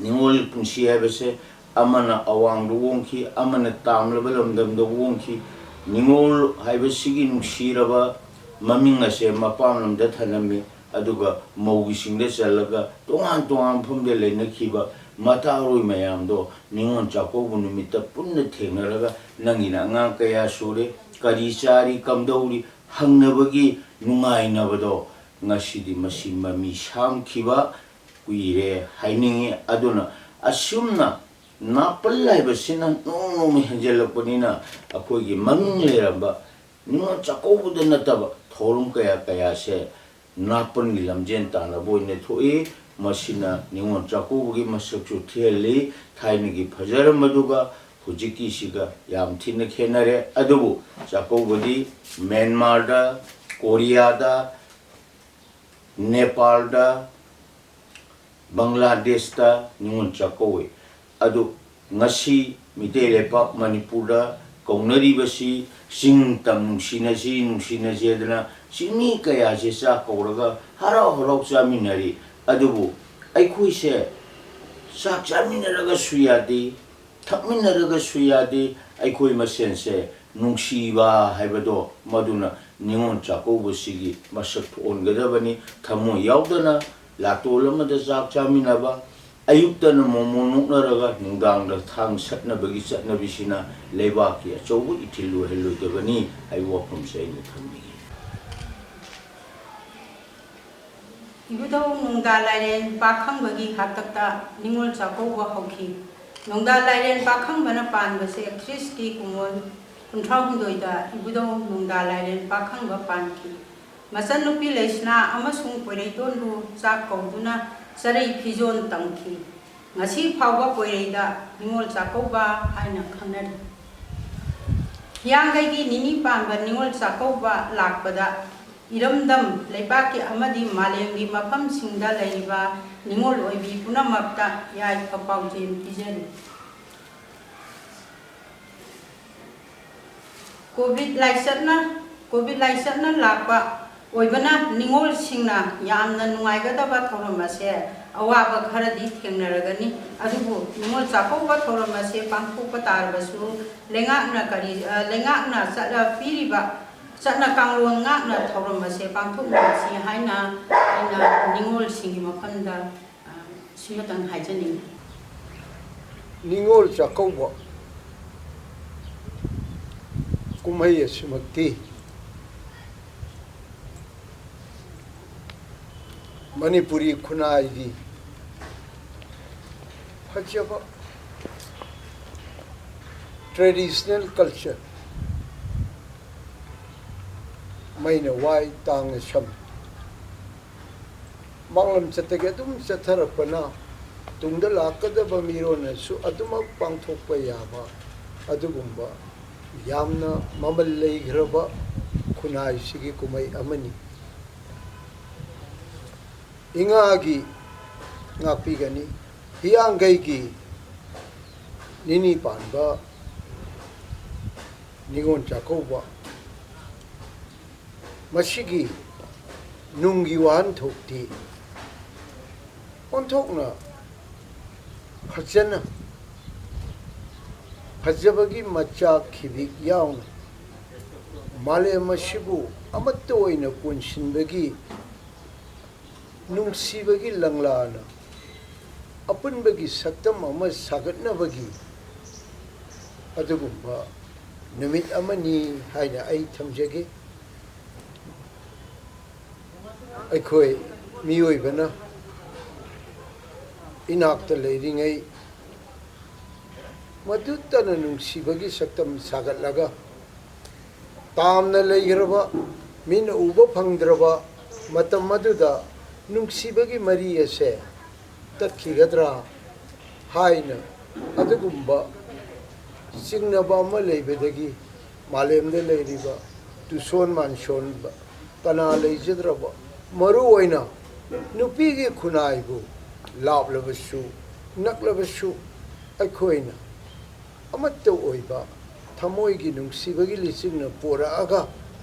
ꯅꯤꯉꯣꯜ ꯄꯨꯟꯁꯤ ꯍꯥꯏꯕꯁꯦ ꯑꯃꯅ ꯑꯋꯥꯡꯗ ꯑꯣꯡꯈꯤ, ꯑꯃꯅ ꯇꯥꯝꯂꯕ ꯂꯝꯗꯝꯗ ꯑꯣꯡꯈꯤ꯫ ꯅꯤꯉꯣꯜ ꯍꯥꯏꯕꯁꯤꯒꯤ ꯅꯨꯡꯁꯤꯔꯕ ꯃꯃꯤꯡ ꯑꯁꯦ ꯃꯄꯥꯝ ꯂꯝꯗ ꯊꯅꯝꯃꯤ, ꯑꯗꯨꯒ ꯃꯧꯒꯤꯁꯤꯡꯗ ꯆꯜꯂꯒ ꯇꯣꯉꯥꯟ ꯇꯣꯉꯥꯟ ꯃꯐꯝꯗ ꯂꯩꯅꯈꯤꯕ ꯃꯇꯥꯔꯣꯏ ꯃꯌꯥꯝꯗꯣ ꯅꯤꯉꯣꯜ ꯆꯥꯛꯀꯧꯕ ꯅꯨꯃꯤꯠꯇ ꯄꯨꯟꯅ ꯊꯦꯡꯅꯔꯒ ꯅꯪꯒꯤꯅ ꯑꯉꯥꯡ ꯀꯌꯥ ꯁꯨꯔꯦ, ꯀꯔꯤ ꯆꯥꯔꯤ, ꯀꯝꯗꯧꯔꯤ ꯍꯪꯅꯕꯒꯤ ꯅꯨꯡꯉꯥꯏꯅꯕꯗꯣ ꯉꯁꯤꯗꯤ ꯃꯁꯤ ꯃꯃꯤ ꯁꯥꯝꯈꯤꯕ ꯀꯨꯏꯔꯦ ꯍꯥꯏꯅꯤꯡꯉꯤ꯫ ꯑꯗꯨꯅ ꯑꯁꯨꯝꯅ ꯅꯥꯄꯜ ꯍꯥꯏꯕꯁꯤꯅ ꯅꯣꯡ ꯅꯣꯡꯃ ꯍꯦꯟꯖꯜꯂꯛꯄꯅꯤꯅ ꯑꯩꯈꯣꯏꯒꯤ ꯃꯃꯤꯡ ꯂꯩꯔꯝꯕ ꯅꯤꯉꯣꯜ ꯆꯥꯛꯀꯧꯕꯗ ꯅꯠꯇꯕ ꯊꯧꯔꯝ ꯀꯌꯥ ꯀꯌꯥꯁꯦ ꯅꯥꯄꯜꯒꯤ ꯂꯝꯖꯦꯟ ꯇꯥꯟꯅꯕ ꯑꯣꯏꯅ ꯊꯣꯛꯏ꯫ ꯃꯁꯤꯅ ꯅꯤꯉꯣꯜ ꯆꯥꯛꯀꯧꯕꯒꯤ ꯃꯁꯛꯁꯨ ꯊꯤꯍꯜꯂꯤ꯫ ꯊꯥꯏꯅꯒꯤ ꯐꯖꯔꯝꯕꯗꯨꯒ ꯍꯧꯖꯤꯛꯀꯤꯁꯤꯒ ꯌꯥꯝ ꯊꯤꯅ ꯈꯦꯠꯅꯔꯦ꯫ ꯑꯗꯨꯕꯨ ꯆꯥꯛꯀꯧꯕꯗꯤ ꯃ꯭ꯌꯥꯟꯃꯥꯔꯗ, ꯀꯣꯔꯤꯌꯥꯗ, ꯅꯦꯄꯥꯜꯗ, ꯕꯪꯒ꯭ꯂꯥꯗꯦꯁꯇ ꯅꯤꯉꯣꯜ ꯆꯥꯛꯀꯧꯏ꯫ ꯑꯗꯨ ꯉꯁꯤ ꯃꯤꯇꯩ ꯂꯩꯄꯥꯛ ꯃꯅꯤꯄꯨꯔꯗ ꯀꯧꯅꯔꯤꯕꯁꯤ ꯆꯤꯡ ꯇꯝ ꯅꯨꯡꯁꯤꯅꯁꯤ, ꯅꯨꯡꯁꯤꯅꯁꯦꯗꯅ ꯆꯤꯡꯃꯤ ꯀꯌꯥꯁꯦ ꯆꯥꯛ ꯀꯧꯔꯒ ꯍꯔꯥꯎ ꯍꯔꯥꯎ ꯆꯥꯃꯤꯟꯅꯔꯤ꯫ ꯑꯗꯨꯕꯨ ꯑꯩꯈꯣꯏꯁꯦ ꯆꯥꯛ ꯆꯥꯃꯤꯟꯅꯔꯒꯁꯨ ꯌꯥꯗꯦ, ꯊꯛꯃꯤꯟꯅꯔꯒꯁꯨ ꯌꯥꯗꯦ꯫ ꯑꯩꯈꯣꯏ ꯃꯁꯦꯟꯁꯦ ꯅꯨꯡꯁꯤꯕ ꯍꯥꯏꯕꯗꯣ ꯃꯗꯨꯅ ꯅꯤꯉꯣꯜ ꯆꯥꯛꯀꯧꯕꯁꯤꯒꯤ ꯃꯁꯛ ꯊꯣꯛꯍꯟꯒꯗꯕꯅꯤ꯫ ꯊꯃꯣꯏ ꯌꯥꯎꯗꯅ ꯂꯥꯇꯣꯜ ꯑꯃꯗ ꯆꯥꯛ ꯆꯥꯃꯤꯟꯅꯕ, ꯑꯌꯨꯛꯇꯅ ꯃꯣꯃꯣꯟ ꯅꯣꯛꯅꯔꯒ ꯅꯨꯡꯗꯥꯡꯗ ꯊꯥꯡ ꯁꯠꯅꯕꯒꯤ ꯆꯠꯅꯕꯤꯁꯤꯅ ꯂꯩꯕꯥꯛꯀꯤ ꯑꯆꯧꯕ ꯏꯊꯤꯜ ꯑꯣꯏꯍꯜꯂꯣꯏꯗꯕꯅꯤ ꯍꯥꯏꯕ ꯋꯥꯐꯝꯁꯦ ꯑꯩꯅ ꯊꯝꯅꯤꯡꯏ꯫ ꯏꯕꯨꯙꯧ ꯅꯣꯡꯗꯥ ꯂꯥꯏꯔꯦꯟ ꯄꯥꯈꯪꯕꯒꯤ ꯍꯥꯛꯇꯛꯇ ꯅꯤꯉꯣꯜ ꯆꯥꯛꯀꯧꯕ ꯍꯧꯈꯤ꯫ ꯅꯣꯡꯗꯥ ꯂꯥꯏꯔꯦꯟ ꯄꯥꯈꯪꯕꯅ ꯄꯥꯟꯕꯁꯦ ꯈ꯭ꯔꯤꯁꯀꯤ ꯀꯨꯝꯑꯣꯟ ꯀꯨꯟꯊ꯭ꯔꯥ ꯍꯨꯝꯗꯣꯏꯗ ꯏꯕꯨꯙꯧ ꯅꯣꯡꯗꯥ ꯂꯥꯏꯔꯦꯟ ꯄꯥꯈꯪꯕ ꯄꯥꯟꯈꯤ꯫ ꯃꯆꯟꯅꯨꯄꯤ ꯂꯩꯁꯅꯥ ꯑꯃꯁꯨꯡ ꯄꯣꯏꯔꯩꯇꯣꯟꯕꯨ ꯆꯥꯛ ꯀꯧꯗꯨꯅ ꯆꯔꯩ ꯐꯤꯖꯣꯜ ꯇꯝꯈꯤ꯫ ꯉꯁꯤ ꯐꯥꯎꯕ ꯄꯣꯏꯔꯩꯗ ꯅꯤꯉꯣꯜ ꯆꯥꯛꯀꯧꯕ ꯍꯥꯏꯅ ꯈꯪꯅꯔꯤ꯫ ꯍꯤꯌꯥꯡꯒꯩꯒꯤ ꯅꯤꯅꯤ ꯄꯥꯟꯕ ꯅꯤꯉꯣꯜ ꯆꯥꯛꯀꯧꯕ ꯂꯥꯛꯄꯗ ꯏꯔꯝꯗꯝ, ꯂꯩꯕꯥꯛꯀꯤ ꯑꯃꯗꯤ ꯃꯥꯂꯦꯝꯒꯤ ꯃꯐꯝꯁꯤꯡꯗ ꯂꯩꯔꯤꯕ ꯅꯤꯉꯣꯜ ꯑꯣꯏꯕꯤ ꯄꯨꯝꯅꯃꯛꯇ ꯌꯥꯏꯐ ꯄꯥꯎꯖꯦꯜ ꯄꯤꯖꯔꯤ꯫ ꯀꯣꯚꯤꯗ ꯂꯥꯏꯆꯠꯅ, ꯀꯣꯚꯤꯗ ꯂꯥꯏꯆꯠꯅ ꯂꯥꯛꯄ ꯑꯣꯏꯕꯅ ꯅꯤꯉꯣꯜꯁꯤꯡꯅ ꯌꯥꯝꯅ ꯅꯨꯡꯉꯥꯏꯒꯗꯕ ꯊꯧꯔꯝ ꯑꯁꯦ ꯑꯋꯥꯕ ꯈꯔꯗꯤ ꯊꯦꯡꯅꯔꯒꯅꯤ꯫ ꯑꯗꯨꯕꯨ ꯅꯤꯉꯣꯜ ꯆꯥꯛꯀꯧꯕ ꯊꯧꯔꯝ ꯑꯁꯦ ꯄꯥꯡꯊꯣꯛꯄ ꯇꯥꯔꯕꯁꯨ ꯂꯩꯉꯥꯛꯅ ꯀꯔꯤ, ꯑ, ꯂꯩꯉꯥꯛꯅ ꯆꯠꯅ ꯄꯤꯔꯤꯕ ꯆꯠꯅ ꯀꯥꯡꯂꯣꯟ ꯉꯥꯛꯅ ꯊꯧꯔꯝ ꯑꯁꯦ ꯄꯥꯡꯊꯣꯛꯃꯤꯟꯅꯁꯤ ꯍꯥꯏꯅ ꯑꯩꯅ ꯅꯤꯉꯣꯜꯁꯤꯡꯒꯤ ꯃꯐꯝꯗ, ꯑ, ꯁꯤꯃꯇꯪ ꯍꯥꯏꯖꯅꯤꯡꯏ꯫ ꯅꯤꯉꯣꯜ ꯆꯥꯛꯀꯧꯕ ꯀꯨꯝꯍꯩ ꯑꯁꯤꯃꯛꯇꯤ ꯃꯅꯤꯄꯨꯔꯤ ꯈꯨꯟꯅꯥꯏꯒꯤ ꯐꯖꯕ traditional culture, ꯃꯩꯅ ꯋꯥꯏ, ꯇꯥꯡꯅ ꯁꯝꯃꯤ꯫ ꯃꯥꯡꯂꯝ ꯆꯠꯇꯒꯤ ꯑꯗꯨꯝ ꯆꯠꯊꯔꯛꯄꯅ ꯇꯨꯡꯗ ꯂꯥꯛꯀꯗꯕ ꯃꯤꯔꯣꯟꯅꯁꯨ ꯑꯗꯨꯃꯛ ꯄꯥꯡꯊꯣꯛꯄ ꯌꯥꯕ ꯑꯗꯨꯒꯨꯝꯕ ꯌꯥꯝꯅ ꯃꯃꯜ ꯂꯩꯈ꯭ꯔꯕ ꯈꯨꯟꯅꯥꯏꯁꯤꯒꯤ ꯀꯨꯝꯍꯩ ꯑꯃꯅꯤ꯫ ꯏꯉꯥꯒꯤ ꯉꯥꯛꯄꯤꯒꯅꯤ, ꯍꯤꯌꯥꯡꯒꯩꯒꯤ ꯅꯤꯅꯤ ꯄꯥꯟꯕ ꯅꯤꯉꯣꯜ ꯆꯥꯛꯀꯧꯕ, ꯃꯁꯤꯒꯤ ꯅꯨꯡꯒꯤ ꯋꯥꯍꯟꯊꯣꯛꯇꯤ ꯑꯣꯟꯊꯣꯛꯅ ꯐꯖꯅ, ꯐꯖꯕꯒꯤ ꯃꯆꯥꯛ ꯈꯤꯕꯤꯛ ꯌꯥꯎꯅ ꯃꯥꯂꯦꯝ ꯑꯁꯤꯕꯨ ꯑꯃꯠꯇ ꯑꯣꯏꯅ ꯄꯨꯟꯁꯤꯟꯕꯒꯤ ꯅꯨꯡꯁꯤꯕꯒꯤ ꯂꯪꯂꯥꯅ ꯑꯄꯨꯟꯕꯒꯤ ꯁꯛꯇꯝ ꯑꯃ ꯁꯥꯒꯠꯅꯕꯒꯤ ꯑꯗꯨꯒꯨꯝꯕ ꯅꯨꯃꯤꯠ ꯑꯃꯅꯤ ꯍꯥꯏꯅ ꯑꯩ ꯊꯝꯖꯒꯦ꯫ ꯑꯩꯈꯣꯏ ꯃꯤꯑꯣꯏꯕꯅ ꯏꯅꯥꯛꯇ ꯂꯩꯔꯤꯉꯩ ꯃꯗꯨꯇꯅ ꯅꯨꯡꯁꯤꯕꯒꯤ ꯁꯛꯇꯝ ꯁꯥꯒꯠꯂꯒ, ꯇꯥꯝꯅ ꯂꯩꯈ꯭ꯔꯕ, ꯃꯤꯅ ꯎꯕ ꯐꯪꯗ꯭ꯔꯕ ꯃꯇꯝ ꯑꯗꯨꯗ ꯅꯨꯡꯁꯤꯕꯒꯤ ꯃꯔꯤ ꯑꯁꯦ ꯇꯠꯈꯤꯒꯗ꯭ꯔꯥ ꯍꯥꯏꯅ ꯑꯗꯨꯒꯨꯝꯕ ꯆꯤꯡꯅꯕ ꯑꯃ ꯂꯩꯕꯗꯒꯤ ꯃꯥꯂꯦꯝꯗ ꯂꯩꯔꯤꯕ ꯇꯨꯁꯣꯟ ꯃꯥꯟꯁꯣꯟꯕ ꯀꯅꯥ ꯂꯩꯖꯗ꯭ꯔꯕ, ꯃꯔꯨ ꯑꯣꯏꯅ ꯅꯨꯄꯤꯒꯤ ꯈꯨꯟꯅꯥꯏꯕꯨ ꯂꯥꯞꯂꯕꯁꯨ ꯅꯛꯂꯕꯁꯨ ꯑꯩꯈꯣꯏꯅ ꯑꯃꯠꯇ ꯑꯣꯏꯕ ꯊꯃꯣꯏꯒꯤ ꯅꯨꯡꯁꯤꯕꯒꯤ ꯂꯤꯆꯤꯡꯅ ꯄꯣꯔꯛꯑꯒ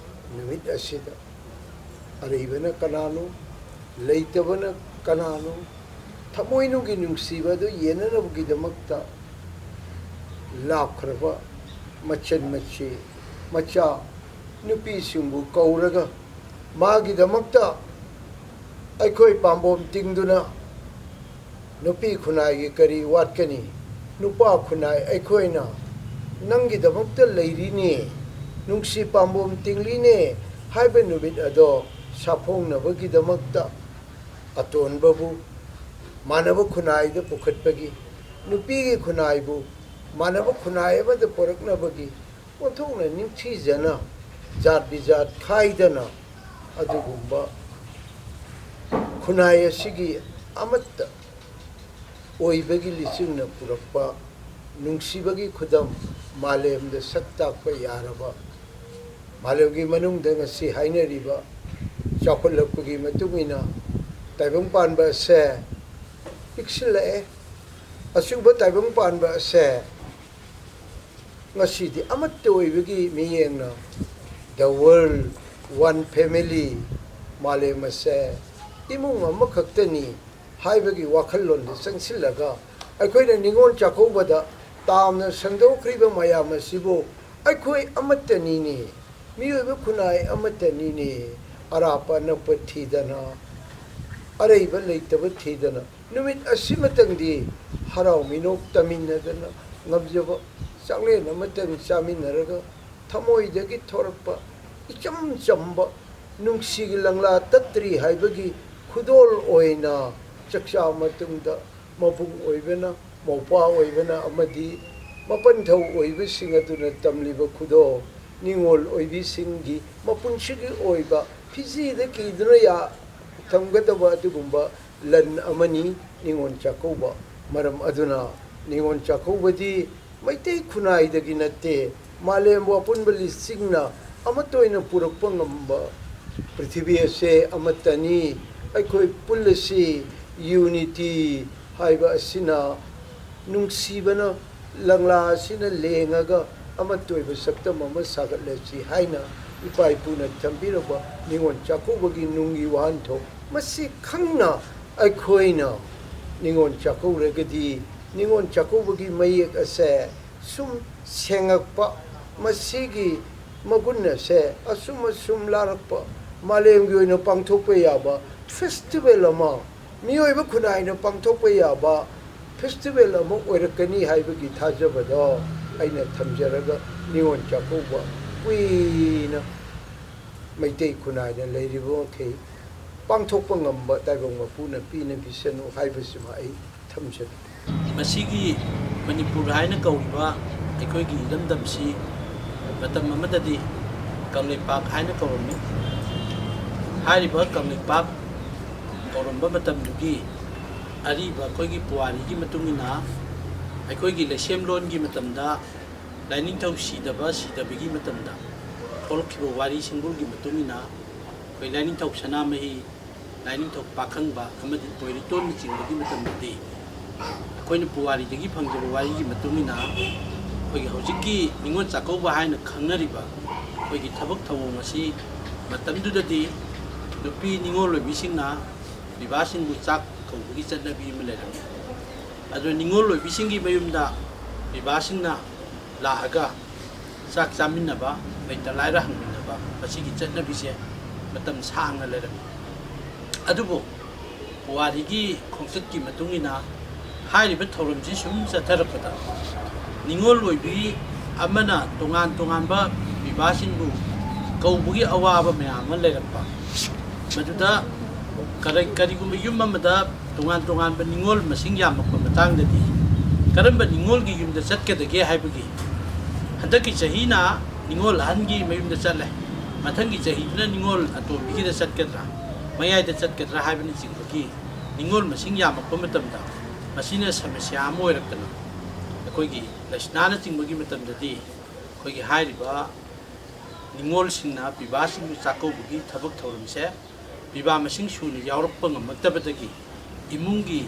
ꯅꯨꯃꯤꯠ ꯑꯁꯤꯗ ꯑꯔꯩꯕꯅ ꯀꯅꯥꯅꯣ, ꯂꯩꯇꯕꯅ ꯀꯅꯥꯅꯣ, ꯊꯃꯣꯏꯅꯨꯡꯒꯤ ꯅꯨꯡꯁꯤꯕ ꯑꯗꯨ ꯌꯦꯟꯅꯅꯕꯒꯤꯗꯃꯛꯇ ꯂꯥꯞꯈ꯭ꯔꯕ ꯃꯆꯟ ꯃꯆꯦ, ꯃꯆꯥ ꯅꯨꯄꯤꯁꯤꯡꯕꯨ ꯀꯧꯔꯒ ꯃꯥꯒꯤꯗꯃꯛꯇ ꯑꯩꯈꯣꯏ ꯄꯥꯝꯕꯣꯝ ꯇꯤꯡꯗꯨꯅ ꯅꯨꯄꯤ ꯈꯨꯟꯅꯥꯏꯒꯤ ꯀꯔꯤ ꯋꯥꯠꯀꯅꯤ? ꯅꯨꯄꯥ ꯈꯨꯟꯅꯥꯏ ꯑꯩꯈꯣꯏꯅ ꯅꯪꯒꯤꯗꯃꯛꯇ ꯂꯩꯔꯤꯅꯦ, ꯅꯨꯡꯁꯤ ꯄꯥꯝꯕꯣꯝ ꯇꯤꯡꯂꯤꯅꯦ ꯍꯥꯏꯕ ꯅꯨꯃꯤꯠ ꯑꯗꯣ ꯁꯥꯐꯣꯡꯅꯕꯒꯤꯗꯃꯛꯇ ꯑꯇꯣꯟꯕꯕꯨ ꯃꯥꯟꯅꯕ ꯈꯨꯟꯅꯥꯏꯗ ꯄꯨꯈꯠꯄꯒꯤ, ꯅꯨꯄꯤꯒꯤ ꯈꯨꯟꯅꯥꯏꯕꯨ ꯃꯥꯟꯅꯕ ꯈꯨꯟꯅꯥꯏ ꯑꯃꯗ ꯄꯨꯔꯛꯅꯕꯒꯤ ꯑꯣꯟꯊꯣꯛꯅ ꯅꯤꯡꯊꯤꯖꯅ, ꯖꯥꯠ ꯕꯤꯖꯥꯠ ꯈꯥꯏꯗꯅ ꯑꯗꯨꯒꯨꯝꯕ ꯈꯨꯟꯅꯥꯏ ꯑꯁꯤꯒꯤ ꯑꯃꯠꯇ ꯑꯣꯏꯕꯒꯤ ꯂꯤꯆꯤꯡꯅ ꯄꯨꯔꯛꯄ ꯅꯨꯡꯁꯤꯕꯒꯤ ꯈꯨꯗꯝ ꯃꯥꯂꯦꯝꯗ ꯁꯛ ꯇꯥꯛꯄ ꯌꯥꯔꯕ, ꯃꯥꯂꯦꯝꯒꯤ ꯃꯅꯨꯡꯗ ꯉꯁꯤ ꯍꯥꯏꯅꯔꯤꯕ ꯆꯥꯎꯈꯠꯂꯛꯄꯒꯤ ꯃꯇꯨꯡ ꯏꯟꯅ ꯇꯥꯏꯕꯪ ꯄꯥꯟꯕ ꯑꯁꯦ ꯄꯤꯛꯁꯤꯜꯂꯛꯑꯦ꯫ ꯑꯆꯨꯝꯕ ꯇꯥꯏꯕꯪ ꯄꯥꯟꯕ ꯑꯁꯦ ꯉꯁꯤꯗꯤ ꯑꯃꯠꯇ ꯑꯣꯏꯕꯒꯤ ꯃꯤꯠꯌꯦꯡꯅ, the world, one family, ꯃꯥꯂꯦꯝ ꯑꯁꯦ ꯏꯃꯨꯡ ꯑꯃꯈꯛꯇꯅꯤ ꯍꯥꯏꯕꯒꯤ ꯋꯥꯈꯜꯂꯣꯟꯗ ꯆꯪꯁꯤꯜꯂꯒ, ꯑꯩꯈꯣꯏꯅ ꯅꯤꯉꯣꯜ ꯆꯥꯛꯀꯧꯕꯗ ꯇꯥꯝꯅ ꯁꯟꯗꯣꯛꯈ꯭ꯔꯤꯕ ꯃꯌꯥꯝ ꯑꯁꯤꯕꯨ ꯑꯩꯈꯣꯏ ꯑꯃꯠꯇꯅꯤꯅꯦ, ꯃꯤꯑꯣꯏꯕ ꯈꯨꯟꯅꯥꯏ ꯑꯃꯠꯇꯅꯤꯅꯦ, ꯑꯔꯥꯞꯄ ꯑꯅꯛꯄ ꯊꯤꯗꯅ, ꯑꯔꯩꯕ ꯂꯩꯇꯕ ꯊꯤꯗꯅ, ꯅꯨꯃꯤꯠ ꯑꯁꯤꯃꯇꯪꯗꯤ ꯍꯔꯥꯎ ꯃꯤꯅꯣꯛ ꯇꯝꯃꯤꯟꯅꯗꯅ ꯉꯝꯖꯕ ꯆꯥꯛꯂꯦꯟ ꯑꯃꯇꯪ ꯆꯥꯃꯤꯟꯅꯔꯒ ꯊꯃꯣꯏꯗꯒꯤ ꯊꯣꯔꯛꯄ ꯏꯆꯝ ꯆꯝꯕ ꯅꯨꯡꯁꯤꯒꯤ ꯂꯪꯂꯥ ꯇꯠꯇ꯭ꯔꯤ ꯍꯥꯏꯕꯒꯤ ꯈꯨꯗꯣꯜ ꯑꯣꯏꯅ ꯆꯥꯛꯆꯥ ꯃꯇꯨꯡꯗ ꯃꯕꯨꯡ ꯑꯣꯏꯕꯅ, ꯃꯧꯄ꯭ꯋꯥ ꯑꯣꯏꯕꯅ ꯑꯃꯗꯤ ꯃꯄꯟꯊꯧ ꯑꯣꯏꯕꯁꯤꯡ ꯑꯗꯨꯅ ꯇꯝꯂꯤꯕ ꯈꯨꯗꯣꯜ, ꯅꯤꯉꯣꯜ ꯑꯣꯏꯕꯤꯁꯤꯡꯒꯤ ꯃꯄꯨꯟꯁꯤꯒꯤ ꯑꯣꯏꯕ ꯐꯤꯖꯤꯗ ꯀꯤꯗꯨꯅ ꯌꯥ-, ꯊꯝꯒꯗꯕ ꯑꯗꯨꯒꯨꯝꯕ ꯂꯟ ꯑꯃꯅꯤ ꯅꯤꯉꯣꯜ ꯆꯥꯛꯀꯧꯕ꯫ ꯃꯔꯝ ꯑꯗꯨꯅ ꯅꯤꯉꯣꯜ ꯆꯥꯛꯀꯧꯕꯗꯤ ꯃꯩꯇꯩ ꯈꯨꯟꯅꯥꯏꯗꯒꯤ ꯅꯠꯇꯦ, ꯃꯥꯂꯦꯝꯕꯨ ꯑꯄꯨꯟꯕ ꯂꯤꯆꯤꯡꯅ ꯑꯃꯠꯇ ꯑꯣꯏꯅ ꯄꯨꯔꯛꯄ ꯉꯝꯕ ꯄ꯭ꯔꯤꯊꯤꯕꯤ ꯑꯁꯦ ꯑꯃꯠꯇꯅꯤ꯫ ꯑꯩꯈꯣꯏ ꯄꯨꯜꯂꯁꯤ, ꯌꯨꯅꯤꯇꯤ ꯍꯥꯏꯕ ꯑꯁꯤꯅ, ꯅꯨꯡꯁꯤꯕꯅ ꯂꯪꯂꯥ ꯑꯁꯤꯅ ꯂꯦꯡꯉꯒ ꯑꯃꯠꯇ ꯑꯣꯏꯕ ꯁꯛꯇꯝ ꯑꯃ ꯁꯥꯒꯠꯂꯁꯤ ꯍꯥꯏꯅ ꯏꯄꯥ ꯏꯄꯨꯅ ꯊꯝꯕꯤꯔꯕ ꯅꯤꯉꯣꯜ ꯆꯥꯛꯀꯧꯕꯒꯤ ꯅꯨꯡꯒꯤ ꯋꯥꯍꯟꯊꯣꯛ, ꯃꯁꯤ ꯈꯪꯅ ꯑꯩꯈꯣꯏꯅ ꯅꯤꯉꯣꯜ ꯆꯥꯛꯀꯧꯔꯒꯗꯤ ꯅꯤꯉꯣꯜ ꯆꯥꯛꯀꯧꯕꯒꯤ ꯃꯌꯦꯛ ꯑꯁꯦ ꯁꯨꯝ ꯁꯦꯡꯉꯛꯄ, ꯃꯁꯤꯒꯤ ꯃꯒꯨꯟ ꯑꯁꯦ ꯑꯁꯨꯝ ꯑꯁꯨꯝ ꯂꯥꯔꯛꯄ, ꯃꯥꯂꯦꯝꯒꯤ ꯑꯣꯏꯅ ꯄꯥꯡꯊꯣꯛꯄ ꯌꯥꯕ ꯐꯦꯁꯇꯤꯚꯦꯜ ꯑꯃ, ꯃꯤꯑꯣꯏꯕ ꯈꯨꯟꯅꯥꯏꯅ ꯄꯥꯡꯊꯣꯛꯄ ꯌꯥꯕ ꯐꯦꯁꯇꯤꯚꯦꯜ ꯑꯃ ꯑꯣꯏꯔꯛꯀꯅꯤ ꯍꯥꯏꯕꯒꯤ ꯊꯥꯖꯕꯗꯣ ꯑꯩꯅ ꯊꯝꯖꯔꯒ, ꯅꯤꯉꯣꯜ ꯆꯥꯛꯀꯧꯕ ꯀꯨꯏꯅ ꯃꯩꯇꯩ ꯈꯨꯟꯅꯥꯏꯅ ꯂꯩꯔꯤꯕ ꯃꯈꯩ ꯄꯥꯡꯊꯣꯛꯄ ꯉꯝꯕ ꯇꯥꯏꯕꯪ ꯃꯄꯨꯅ ꯄꯤꯅꯕꯤꯁꯅꯨ ꯍꯥꯏꯕꯁꯤꯃ ꯑꯩ ꯊꯝꯖꯒꯦ꯫ ꯃꯁꯤꯒꯤ ꯃꯅꯤꯄꯨꯔ ꯍꯥꯏꯅ ꯀꯧꯔꯤꯕ ꯑꯩꯈꯣꯏꯒꯤ ꯏꯔꯝꯗꯝꯁꯤ ꯃꯇꯝ ꯑꯃꯗꯗꯤ ꯀꯪꯂꯩꯄꯥꯛ ꯍꯥꯏꯅ ꯀꯧꯔꯝꯃꯤ꯫ ꯍꯥꯏꯔꯤꯕ ꯀꯪꯂꯩꯄꯥꯛ ꯀꯧꯔꯝꯕ ꯃꯇꯝꯗꯨꯒꯤ ꯑꯔꯤꯕ ꯑꯩꯈꯣꯏꯒꯤ ꯄꯨꯋꯥꯔꯤꯒꯤ ꯃꯇꯨꯡ ꯏꯟꯅ, ꯑꯩꯈꯣꯏꯒꯤ ꯂꯩꯁꯦꯝꯂꯣꯟꯒꯤ ꯃꯇꯝꯗ ꯂꯥꯏꯅꯤꯡꯊꯧ ꯁꯤꯗꯕ ꯁꯤꯗꯕꯒꯤ ꯃꯇꯝꯗ ꯊꯣꯛꯂꯛꯈꯤꯕ ꯋꯥꯔꯤ ꯁꯤꯡꯕꯨꯜꯒꯤ ꯃꯇꯨꯡ ꯏꯟꯅ, ꯑꯩꯈꯣꯏ ꯂꯥꯏꯅꯤꯡꯊꯧ ꯁꯅꯥꯃꯍꯤ, ꯂꯥꯏꯅꯤꯡꯊꯧ ꯄꯥꯈꯪꯕ ꯑꯃꯗꯤ ꯄꯣꯏꯔꯤꯇꯣꯟꯅꯆꯤꯡꯕꯒꯤ ꯃꯇꯝꯗꯗꯤ ꯑꯩꯈꯣꯏꯅ ꯄꯨꯋꯥꯔꯤꯗꯒꯤ ꯐꯪꯖꯕ ꯋꯥꯔꯤꯒꯤ ꯃꯇꯨꯡ ꯏꯟꯅ, ꯑꯩꯈꯣꯏꯒꯤ ꯍꯧꯖꯤꯛꯀꯤ ꯅꯤꯉꯣꯜ ꯆꯥꯛꯀꯧꯕ ꯍꯥꯏꯅ ꯈꯪꯅꯔꯤꯕ ꯑꯩꯈꯣꯏꯒꯤ ꯊꯕꯛ ꯊꯧꯑꯣꯡ ꯑꯁꯤ ꯃꯇꯝꯗꯨꯗꯗꯤ ꯅꯨꯄꯤ ꯅꯤꯉꯣꯜ ꯑꯣꯏꯕꯤꯁꯤꯡꯅ ꯄꯤꯕꯥꯁꯤꯡꯕꯨ ꯆꯥꯛ ꯀꯧꯕꯒꯤ ꯆꯠꯅꯕꯤ ꯑꯃ ꯂꯩꯔꯝꯃꯤ꯫ ꯑꯗꯨ ꯅꯤꯉꯣꯜ ꯑꯣꯏꯕꯤꯁꯤꯡꯒꯤ ꯃꯌꯨꯝꯗ ꯄꯤꯕꯥꯁꯤꯡꯅ ꯂꯥꯛꯑꯒ ꯆꯥꯛ ꯆꯥꯃꯤꯟꯅꯕ, ꯂꯩꯇ ꯂꯥꯏꯔ ꯍꯪꯃꯤꯟꯅꯕ, ꯃꯁꯤꯒꯤ ꯆꯠꯅꯕꯤꯁꯦ ꯃꯇꯝ ꯁꯥꯡꯅ ꯂꯩꯔꯝꯃꯤ꯫ ꯑꯗꯨꯕꯨ ꯄꯨꯋꯥꯔꯤꯒꯤ ꯈꯣꯡꯆꯠꯀꯤ ꯃꯇꯨꯡ ꯏꯟꯅ ꯍꯥꯏꯔꯤꯕ ꯊꯧꯔꯝꯁꯤ ꯁꯨꯝ ꯆꯠꯊꯔꯛꯄꯗ, ꯅꯤꯉꯣꯜ ꯑꯣꯏꯕꯤ ꯑꯃꯅ ꯇꯣꯉꯥꯟ ꯇꯣꯉꯥꯟꯕ ꯄꯤꯕꯥꯁꯤꯡꯕꯨ ꯀꯧꯕꯒꯤ ꯑꯋꯥꯕ ꯃꯌꯥꯝ ꯑꯃ ꯂꯩꯔꯛꯄ, ꯃꯗꯨꯗ ꯀꯔꯤ-, ꯀꯔꯤꯒꯨꯝꯕ ꯌꯨꯝ ꯑꯃꯗ ꯇꯣꯉꯥꯟ ꯇꯣꯉꯥꯟꯕ ꯅꯤꯉꯣꯜ ꯃꯁꯤꯡ ꯌꯥꯝꯃꯛꯄ ꯃꯇꯥꯡꯗꯗꯤ ꯀꯔꯝꯕ ꯅꯤꯉꯣꯜꯒꯤ ꯌꯨꯝꯗ ꯆꯠꯀꯗꯒꯦ ꯍꯥꯏꯕꯒꯤ, ꯍꯟꯗꯛꯀꯤ ꯆꯍꯤꯅ ꯅꯤꯉꯣꯜ ꯑꯍꯟꯒꯤ ꯃꯌꯨꯝꯗ ꯆꯠꯂꯦ, ꯃꯊꯪꯒꯤ ꯆꯍꯤꯗꯨꯅ ꯅꯤꯉꯣꯜ ꯑꯇꯣꯝꯕꯤꯒꯤꯗ ꯆꯠꯀꯗ꯭ꯔꯥ, ꯃꯌꯥꯏꯗ ꯆꯠꯀꯗ꯭ꯔꯥ ꯍꯥꯏꯕꯅꯆꯤꯡꯕꯒꯤ ꯅꯤꯉꯣꯜ ꯃꯁꯤꯡ ꯌꯥꯝꯃꯛꯄ ꯃꯇꯝꯗ ꯃꯁꯤꯅ ꯁꯃꯁ꯭ꯌꯥ ꯑꯃ ꯑꯣꯏꯔꯛꯇꯅ, ꯑꯩꯈꯣꯏꯒꯤ ꯂꯩꯁꯅꯥꯅꯆꯤꯡꯕꯒꯤ ꯃꯇꯝꯗꯗꯤ ꯑꯩꯈꯣꯏꯒꯤ ꯍꯥꯏꯔꯤꯕ ꯅꯤꯉꯣꯜꯁꯤꯡꯅ ꯄꯤꯕꯥꯁꯤꯡꯕꯨ ꯆꯥꯛꯀꯧꯕꯒꯤ ꯊꯕꯛ ꯊꯧꯔꯝꯁꯦ ꯄꯤꯕꯥ ꯃꯁꯤꯡ ꯁꯨꯅ ꯌꯥꯎꯔꯛꯄ ꯉꯝꯃꯛꯇꯕꯗꯒꯤ, ꯏꯃꯨꯡꯒꯤ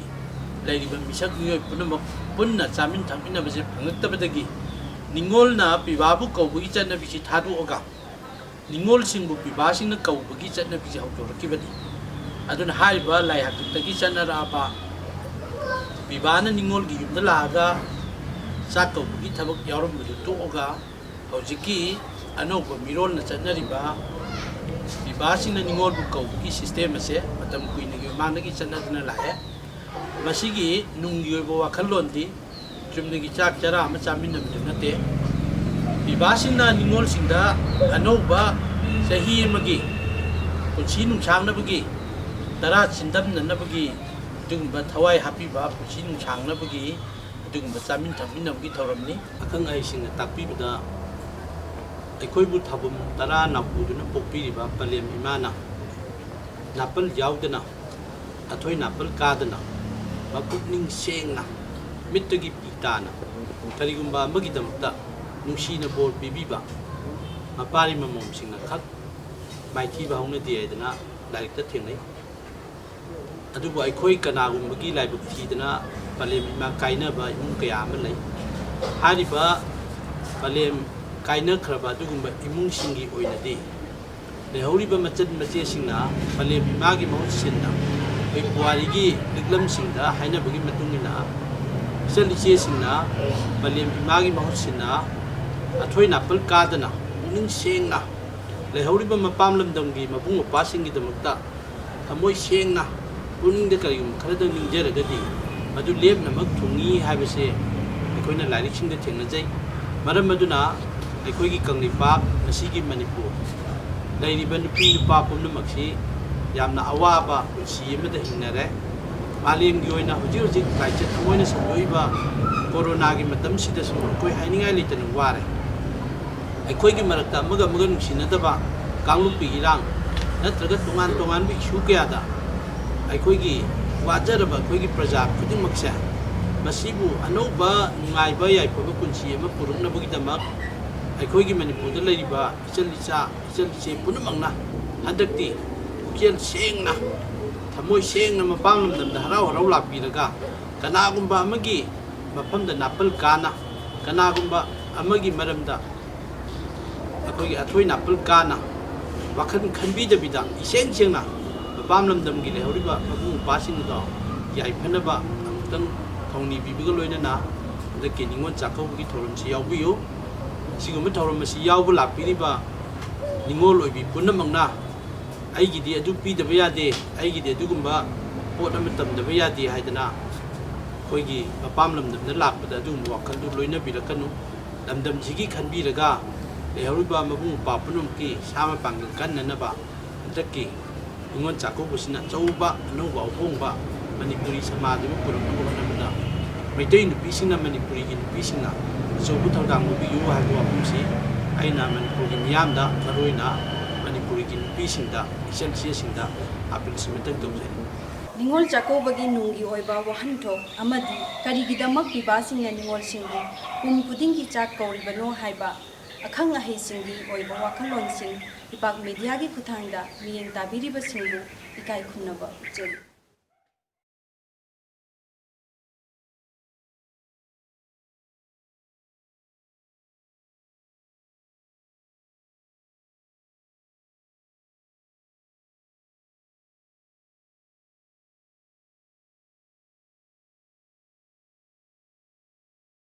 ꯂꯩꯔꯤꯕ ꯃꯤꯁꯛ ꯃꯤꯑꯣꯏ ꯄꯨꯝꯅꯃꯛ ꯄꯨꯟꯅ ꯆꯥꯃꯤꯟ ꯊꯛꯃꯤꯟꯅꯕꯁꯦ ꯐꯪꯉꯛꯇꯕꯗꯒꯤ, ꯅꯤꯉꯣꯜꯅ ꯄꯤꯕꯥꯕꯨ ꯀꯧꯕꯒꯤ ꯆꯠꯅꯕꯤꯁꯤ ꯊꯥꯗꯣꯛꯑꯒ ꯅꯤꯉꯣꯜꯁꯤꯡꯕꯨ ꯄꯤꯕꯥꯁꯤꯡꯅ ꯀꯧꯕꯒꯤ ꯆꯠꯅꯕꯤꯁꯤ ꯍꯧꯗꯣꯔꯛꯈꯤꯕꯅꯤ꯫ ꯑꯗꯨꯅ ꯍꯥꯏꯔꯤꯕ ꯂꯥꯏ ꯍꯥꯛꯇꯛꯇꯒꯤ ꯆꯠꯅꯔꯛꯑꯕ ꯄꯤꯕꯥꯅ ꯅꯤꯉꯣꯜꯒꯤ ꯌꯨꯝꯗ ꯂꯥꯛꯑꯒ ꯆꯥꯛ ꯀꯧꯕꯒꯤ ꯊꯕꯛ ꯌꯥꯎꯔꯝꯕꯗꯨ ꯇꯣꯛꯑꯒ, ꯍꯧꯖꯤꯛꯀꯤ ꯑꯅꯧꯕ ꯃꯤꯔꯣꯜꯅ ꯆꯠꯅꯔꯤꯕ ꯄꯤꯕꯥꯁꯤꯡꯅ ꯅꯤꯉꯣꯜꯕꯨ ꯀꯧꯕꯒꯤ ꯁꯤꯁꯇꯦꯝ ꯑꯁꯦ ꯃꯇꯝ ꯀꯨꯏꯅꯒꯤ ꯃꯃꯥꯡꯗꯒꯤ ꯆꯠꯅꯗꯨꯅ ꯂꯥꯛꯑꯦ꯫ ꯃꯁꯤꯒꯤ ꯅꯨꯡꯒꯤ ꯑꯣꯏꯕ ꯋꯥꯈꯜꯂꯣꯟꯗꯤ ꯆꯨꯝꯅꯒꯤ ꯆꯥꯛ ꯆꯔꯥ ꯑꯃ ꯆꯥꯃꯤꯟꯅꯕꯗꯨ ꯅꯠꯇꯦ꯫ ꯄꯤꯕꯥꯁꯤꯡꯅ ꯅꯤꯉꯣꯜꯁꯤꯡꯗ ꯑꯅꯧꯕ ꯆꯍꯤ ꯑꯃꯒꯤ ꯄꯨꯟꯁꯤ ꯅꯨꯡꯁꯥꯡꯅꯕꯒꯤ, ꯇꯔꯥ ꯆꯤꯟꯗꯝꯅꯅꯕꯒꯤ, ꯑꯗꯨꯒꯨꯝꯕ ꯊꯋꯥꯏ ꯍꯥꯞꯄꯤꯕ, ꯄꯨꯟꯁꯤ ꯅꯨꯡꯁꯥꯡꯅꯕꯒꯤ ꯑꯗꯨꯒꯨꯝꯕ ꯆꯥꯃꯤꯟ ꯊꯛꯃꯤꯟꯅꯕꯒꯤ ꯊꯧꯔꯝꯅꯤ꯫ ꯑꯈꯪ ꯑꯍꯩꯁꯤꯡꯅ ꯇꯥꯛꯄꯤꯕꯗ, ꯑꯩꯈꯣꯏꯕꯨ ꯊꯥꯕꯨꯝ ꯇꯔꯥ ꯅꯥꯎꯄꯨꯗꯨꯅ ꯄꯣꯛꯄꯤꯔꯤꯕ ꯄꯂꯦꯝ ꯏꯃꯥꯅ ꯅꯥꯄꯜ ꯌꯥꯎꯗꯅ, ꯑꯊꯣꯏ ꯅꯥꯄꯜ ꯀꯥꯗꯅ, ꯃꯄꯨꯛꯅꯤꯡ ꯁꯦꯡꯅ, ꯃꯤꯠꯇꯒꯤ ꯄꯤ ꯇꯥꯅ ꯀꯔꯤꯒꯨꯝꯕ ꯑꯃꯒꯤꯗꯃꯛꯇ ꯅꯨꯡꯁꯤꯅ ꯕꯣꯔ ꯄꯤꯕꯤꯕ, ꯃꯄꯥꯔꯤ ꯃꯃꯣꯝꯁꯤꯡꯅ ꯈꯛ ꯃꯥꯏꯊꯤꯕ ꯍꯧꯅꯗꯦ ꯍꯥꯏꯗꯅ ꯂꯥꯏꯔꯤꯛꯇ ꯊꯦꯡꯅꯩ꯫ ꯑꯗꯨꯕꯨ ꯑꯩꯈꯣꯏ ꯀꯅꯥꯒꯨꯝꯕꯒꯤ ꯂꯥꯏꯕꯛ ꯊꯤꯗꯅ ꯄꯂꯦꯝ ꯏꯃꯥ ꯀꯥꯏꯅꯕ ꯏꯃꯨꯡ ꯀꯌꯥ ꯑꯃ ꯂꯩ꯫ ꯍꯥꯏꯔꯤꯕ ꯄꯂꯦꯝ ꯀꯥꯏꯅꯈ꯭ꯔꯕ ꯑꯗꯨꯒꯨꯝꯕ ꯏꯃꯨꯡꯁꯤꯡꯒꯤ ꯑꯣꯏꯅꯗꯤ ꯂꯩꯍꯧꯔꯤꯕ ꯃꯆꯟ ꯃꯆꯦꯁꯤꯡꯅ ꯄꯂꯦꯝ ꯏꯃꯥꯒꯤ ꯃꯍꯨꯠ ꯁꯤꯟꯅ ꯑꯩꯈꯣꯏ ꯄꯨꯋꯥꯔꯤꯒꯤ ꯂꯤꯛꯂꯝꯁꯤꯡꯗ ꯍꯥꯏꯅꯕꯒꯤ ꯃꯇꯨꯡ ꯏꯟꯅ, ꯏꯆꯜ ꯏꯆꯦꯁꯤꯡꯅ ꯄꯂꯦꯝ ꯏꯃꯥꯒꯤ ꯃꯍꯨꯠ ꯁꯤꯟꯅ ꯑꯊꯣꯏ ꯅꯥꯄꯜ ꯀꯥꯗꯅ ꯄꯨꯛꯅꯤꯡ ꯁꯦꯡꯅ ꯂꯩꯍꯧꯔꯤꯕ ꯃꯄꯥꯝ ꯂꯝꯗꯝꯒꯤ ꯃꯕꯨꯡ ꯃꯧꯄ꯭ꯋꯥꯁꯤꯡꯒꯤꯗꯃꯛꯇ ꯊꯃꯣꯏ ꯁꯦꯡꯅ ꯄꯨꯛꯅꯤꯡꯗ ꯀꯔꯤꯒꯨꯝꯕ ꯈꯔꯗꯪ ꯅꯤꯡꯖꯔꯒꯗꯤ, ꯃꯗꯨ ꯂꯦꯞꯅꯃꯛ ꯊꯨꯡꯏ ꯍꯥꯏꯕꯁꯦ ꯑꯩꯈꯣꯏꯅ ꯂꯥꯏꯔꯤꯛꯁꯤꯡꯗ ꯊꯦꯡꯅꯖꯩ꯫ ꯃꯔꯝ ꯑꯗꯨꯅ ꯑꯩꯈꯣꯏꯒꯤ ꯀꯪꯂꯩꯄꯥꯛ, ꯉꯁꯤꯒꯤ ꯃꯅꯤꯄꯨꯔ, ꯂꯩꯔꯤꯕ ꯅꯨꯄꯤ ꯅꯨꯄꯥ ꯄꯨꯝꯅꯃꯛꯁꯤ ꯌꯥꯝꯅ ꯑꯋꯥꯕ ꯄꯨꯟꯁꯤ ꯑꯃꯗ ꯍꯤꯡꯅꯔꯦ꯫ ꯃꯥꯂꯦꯝꯒꯤ ꯑꯣꯏꯅ ꯍꯧꯖꯤꯛ ꯍꯧꯖꯤꯛ ꯂꯥꯏꯆꯠ ꯑꯃ ꯑꯣꯏꯅ ꯁꯟꯗꯣꯛꯏꯕ ꯀꯣꯔꯣꯅꯥꯒꯤ ꯃꯇꯝꯁꯤꯗꯁꯨ ꯑꯩꯈꯣꯏ ꯍꯥꯏꯅꯤꯡꯉꯥꯏ ꯂꯩꯇꯅ ꯋꯥꯔꯦ꯫ ꯑꯩꯈꯣꯏꯒꯤ ꯃꯔꯛꯇ ꯑꯃꯒ ꯑꯃꯒ ꯅꯨꯡꯁꯤꯅꯗꯕ, ꯀꯥꯡꯂꯨꯞꯀꯤ ꯏꯔꯥꯡ ꯅꯠꯇ꯭ꯔꯒ ꯇꯣꯉꯥꯟ ꯇꯣꯉꯥꯟꯕ ꯏꯁꯨ ꯀꯌꯥꯗ ꯑꯩꯈꯣꯏꯒꯤ ꯋꯥꯖꯔꯕ ꯑꯩꯈꯣꯏꯒꯤ ꯄ꯭ꯔꯖꯥ ꯈꯨꯗꯤꯡꯃꯛꯁꯦ, ꯃꯁꯤꯕꯨ ꯑꯅꯧꯕ ꯅꯨꯡꯉꯥꯏꯕ ꯌꯥꯏꯐꯕ ꯄꯨꯟꯁꯤ ꯑꯃ ꯄꯨꯔꯛꯅꯕꯒꯤꯗꯃꯛ ꯑꯩꯈꯣꯏꯒꯤ ꯃꯅꯤꯄꯨꯔꯗ ꯂꯩꯔꯤꯕ ꯏꯆꯜ ꯏꯆꯥ, ꯏꯆꯜ ꯏꯆꯦ ꯄꯨꯝꯅꯃꯛꯅ ꯍꯟꯗꯛꯇꯤ ꯄꯨꯛꯆꯦꯜ ꯁꯦꯡꯅ, ꯊꯃꯣꯏ ꯁꯦꯡꯅ ꯃꯄꯥꯝ ꯂꯝꯗꯝꯗ ꯍꯔꯥꯎ ꯍꯔꯥꯎ ꯂꯥꯛꯄꯤꯔꯒ, ꯀꯅꯥꯒꯨꯝꯕ ꯑꯃꯒꯤ ꯃꯐꯝꯗ ꯅꯥꯄꯜ ꯀꯥꯅ, ꯀꯅꯥꯒꯨꯝꯕ ꯑꯃꯒꯤ ꯃꯔꯝꯗ ꯑꯩꯈꯣꯏꯒꯤ ꯑꯊꯣꯏ ꯅꯥꯄꯜ ꯀꯥꯅ ꯋꯥꯈꯜ ꯈꯟꯕꯤꯗꯕꯤꯗ, ꯏꯁꯦꯡ ꯁꯦꯡꯅ ꯃꯄꯥꯝ ꯂꯝꯗꯝꯒꯤ ꯂꯩꯍꯧꯔꯤꯕ ꯃꯕꯨꯡ ꯃꯧꯄ꯭ꯋꯥꯁꯤꯡ ꯑꯗꯣ ꯌꯥꯏꯐꯅꯕ ꯑꯃꯨꯛꯇꯪ ꯊꯧꯅꯤꯕꯤꯕꯒ ꯂꯣꯏꯅꯅ ꯍꯟꯗꯛꯀꯤ ꯅꯤꯉꯣꯜ ꯆꯥꯛꯀꯧꯕꯒꯤ ꯊꯧꯔꯝꯁꯤ ꯌꯥꯎꯕꯤꯌꯨ꯫ ꯑꯁꯤꯒꯨꯝꯕ ꯊꯧꯔꯝ ꯑꯁꯤ ꯌꯥꯎꯕ ꯂꯥꯛꯄꯤꯔꯤꯕ ꯅꯤꯉꯣꯜ ꯑꯣꯏꯕꯤ ꯄꯨꯝꯅꯃꯛꯅ ꯑꯩꯒꯤꯗꯤ ꯑꯗꯨ ꯄꯤꯗꯕ ꯌꯥꯗꯦ, ꯑꯩꯒꯤꯗꯤ ꯑꯗꯨꯒꯨꯝꯕ ꯄꯣꯠ ꯑꯃ ꯇꯝꯗꯕ ꯌꯥꯗꯦ ꯍꯥꯏꯗꯅ ꯑꯩꯈꯣꯏꯒꯤ ꯃꯄꯥꯝ ꯂꯝꯗꯝꯗ ꯂꯥꯛꯄꯗ ꯑꯗꯨꯒꯨꯝꯕ ꯋꯥꯈꯜꯗꯨ ꯂꯣꯏꯅꯕꯤꯔꯛꯀꯅꯨ꯫ ꯂꯝꯗꯝꯁꯤꯒꯤ ꯈꯟꯕꯤꯔꯒ ꯂꯩꯍꯧꯔꯤꯕ ꯃꯕꯨꯡ ꯃꯧꯄ꯭ꯋꯥ ꯄꯨꯝꯅꯃꯛꯀꯤ ꯁꯥ ꯃꯄꯥꯡꯒꯜ ꯀꯟꯅꯅꯕ ꯍꯟꯗꯛꯀꯤ ꯅꯤꯉꯣꯜ ꯆꯥꯛꯀꯧꯕꯁꯤꯅ ꯑꯆꯧꯕ ꯑꯅꯧꯕ ꯑꯍꯣꯡꯕ ꯃꯅꯤꯄꯨꯔꯤ ꯁꯃꯥꯖ ꯑꯃ ꯄꯨꯔꯛꯅꯕ ꯍꯣꯠꯅꯕꯗ ꯃꯩꯇꯩ ꯅꯨꯄꯤꯁꯤꯡꯅ ꯃꯅꯤꯄꯨꯔꯤꯒꯤ ꯅꯨꯄꯤꯁꯤꯡꯅ ꯑꯆꯧꯕ ꯊꯧꯗꯥꯡ ꯂꯧꯕꯤꯌꯨ ꯍꯥꯏꯕ ꯋꯥꯐꯝꯁꯤ ꯑꯩꯅ ꯃꯅꯤꯄꯨꯔꯒꯤ ꯃꯤꯌꯥꯝꯗ, ꯃꯔꯨꯑꯣꯏꯅ ꯃꯅꯤꯄꯨꯔꯤꯒꯤ ꯅꯨꯄꯤꯁꯤꯡꯗ, ꯏꯆꯜ ꯏꯆꯦꯁꯤꯡꯗ ꯑꯥꯄꯤꯜ ꯁꯤꯃꯇꯪ ꯇꯧꯖꯩ꯫ ꯅꯤꯉꯣꯜ ꯆꯥꯛꯀꯧꯕꯒꯤ ꯅꯨꯡꯒꯤ ꯑꯣꯏꯕ ꯋꯥꯍꯟꯊꯣꯛ ꯑꯃꯗꯤ ꯀꯔꯤꯒꯤꯗꯃꯛ ꯄꯤꯕꯥꯁꯤꯡꯅ ꯅꯤꯉꯣꯜꯁꯤꯡꯕꯨ ꯀꯨꯝ ꯈꯨꯗꯤꯡꯒꯤ ꯆꯥꯛ ꯀꯧꯔꯤꯕꯅꯣ ꯍꯥꯏꯕ ꯑꯈꯪ ꯑꯍꯩꯁꯤꯡꯒꯤ ꯑꯣꯏꯕ ꯋꯥꯈꯜꯂꯣꯟꯁꯤꯡ ꯏꯄꯥꯛ ꯃꯦꯗꯤꯌꯥꯒꯤ ꯈꯨꯠꯊꯥꯡꯗ ꯃꯤꯠꯌꯦꯡ ꯇꯥꯕꯤꯔꯤꯕꯁꯤꯡꯕꯨ ꯏꯀꯥꯏ ꯈꯨꯝꯅꯕ ꯎꯠꯆꯔꯤ꯫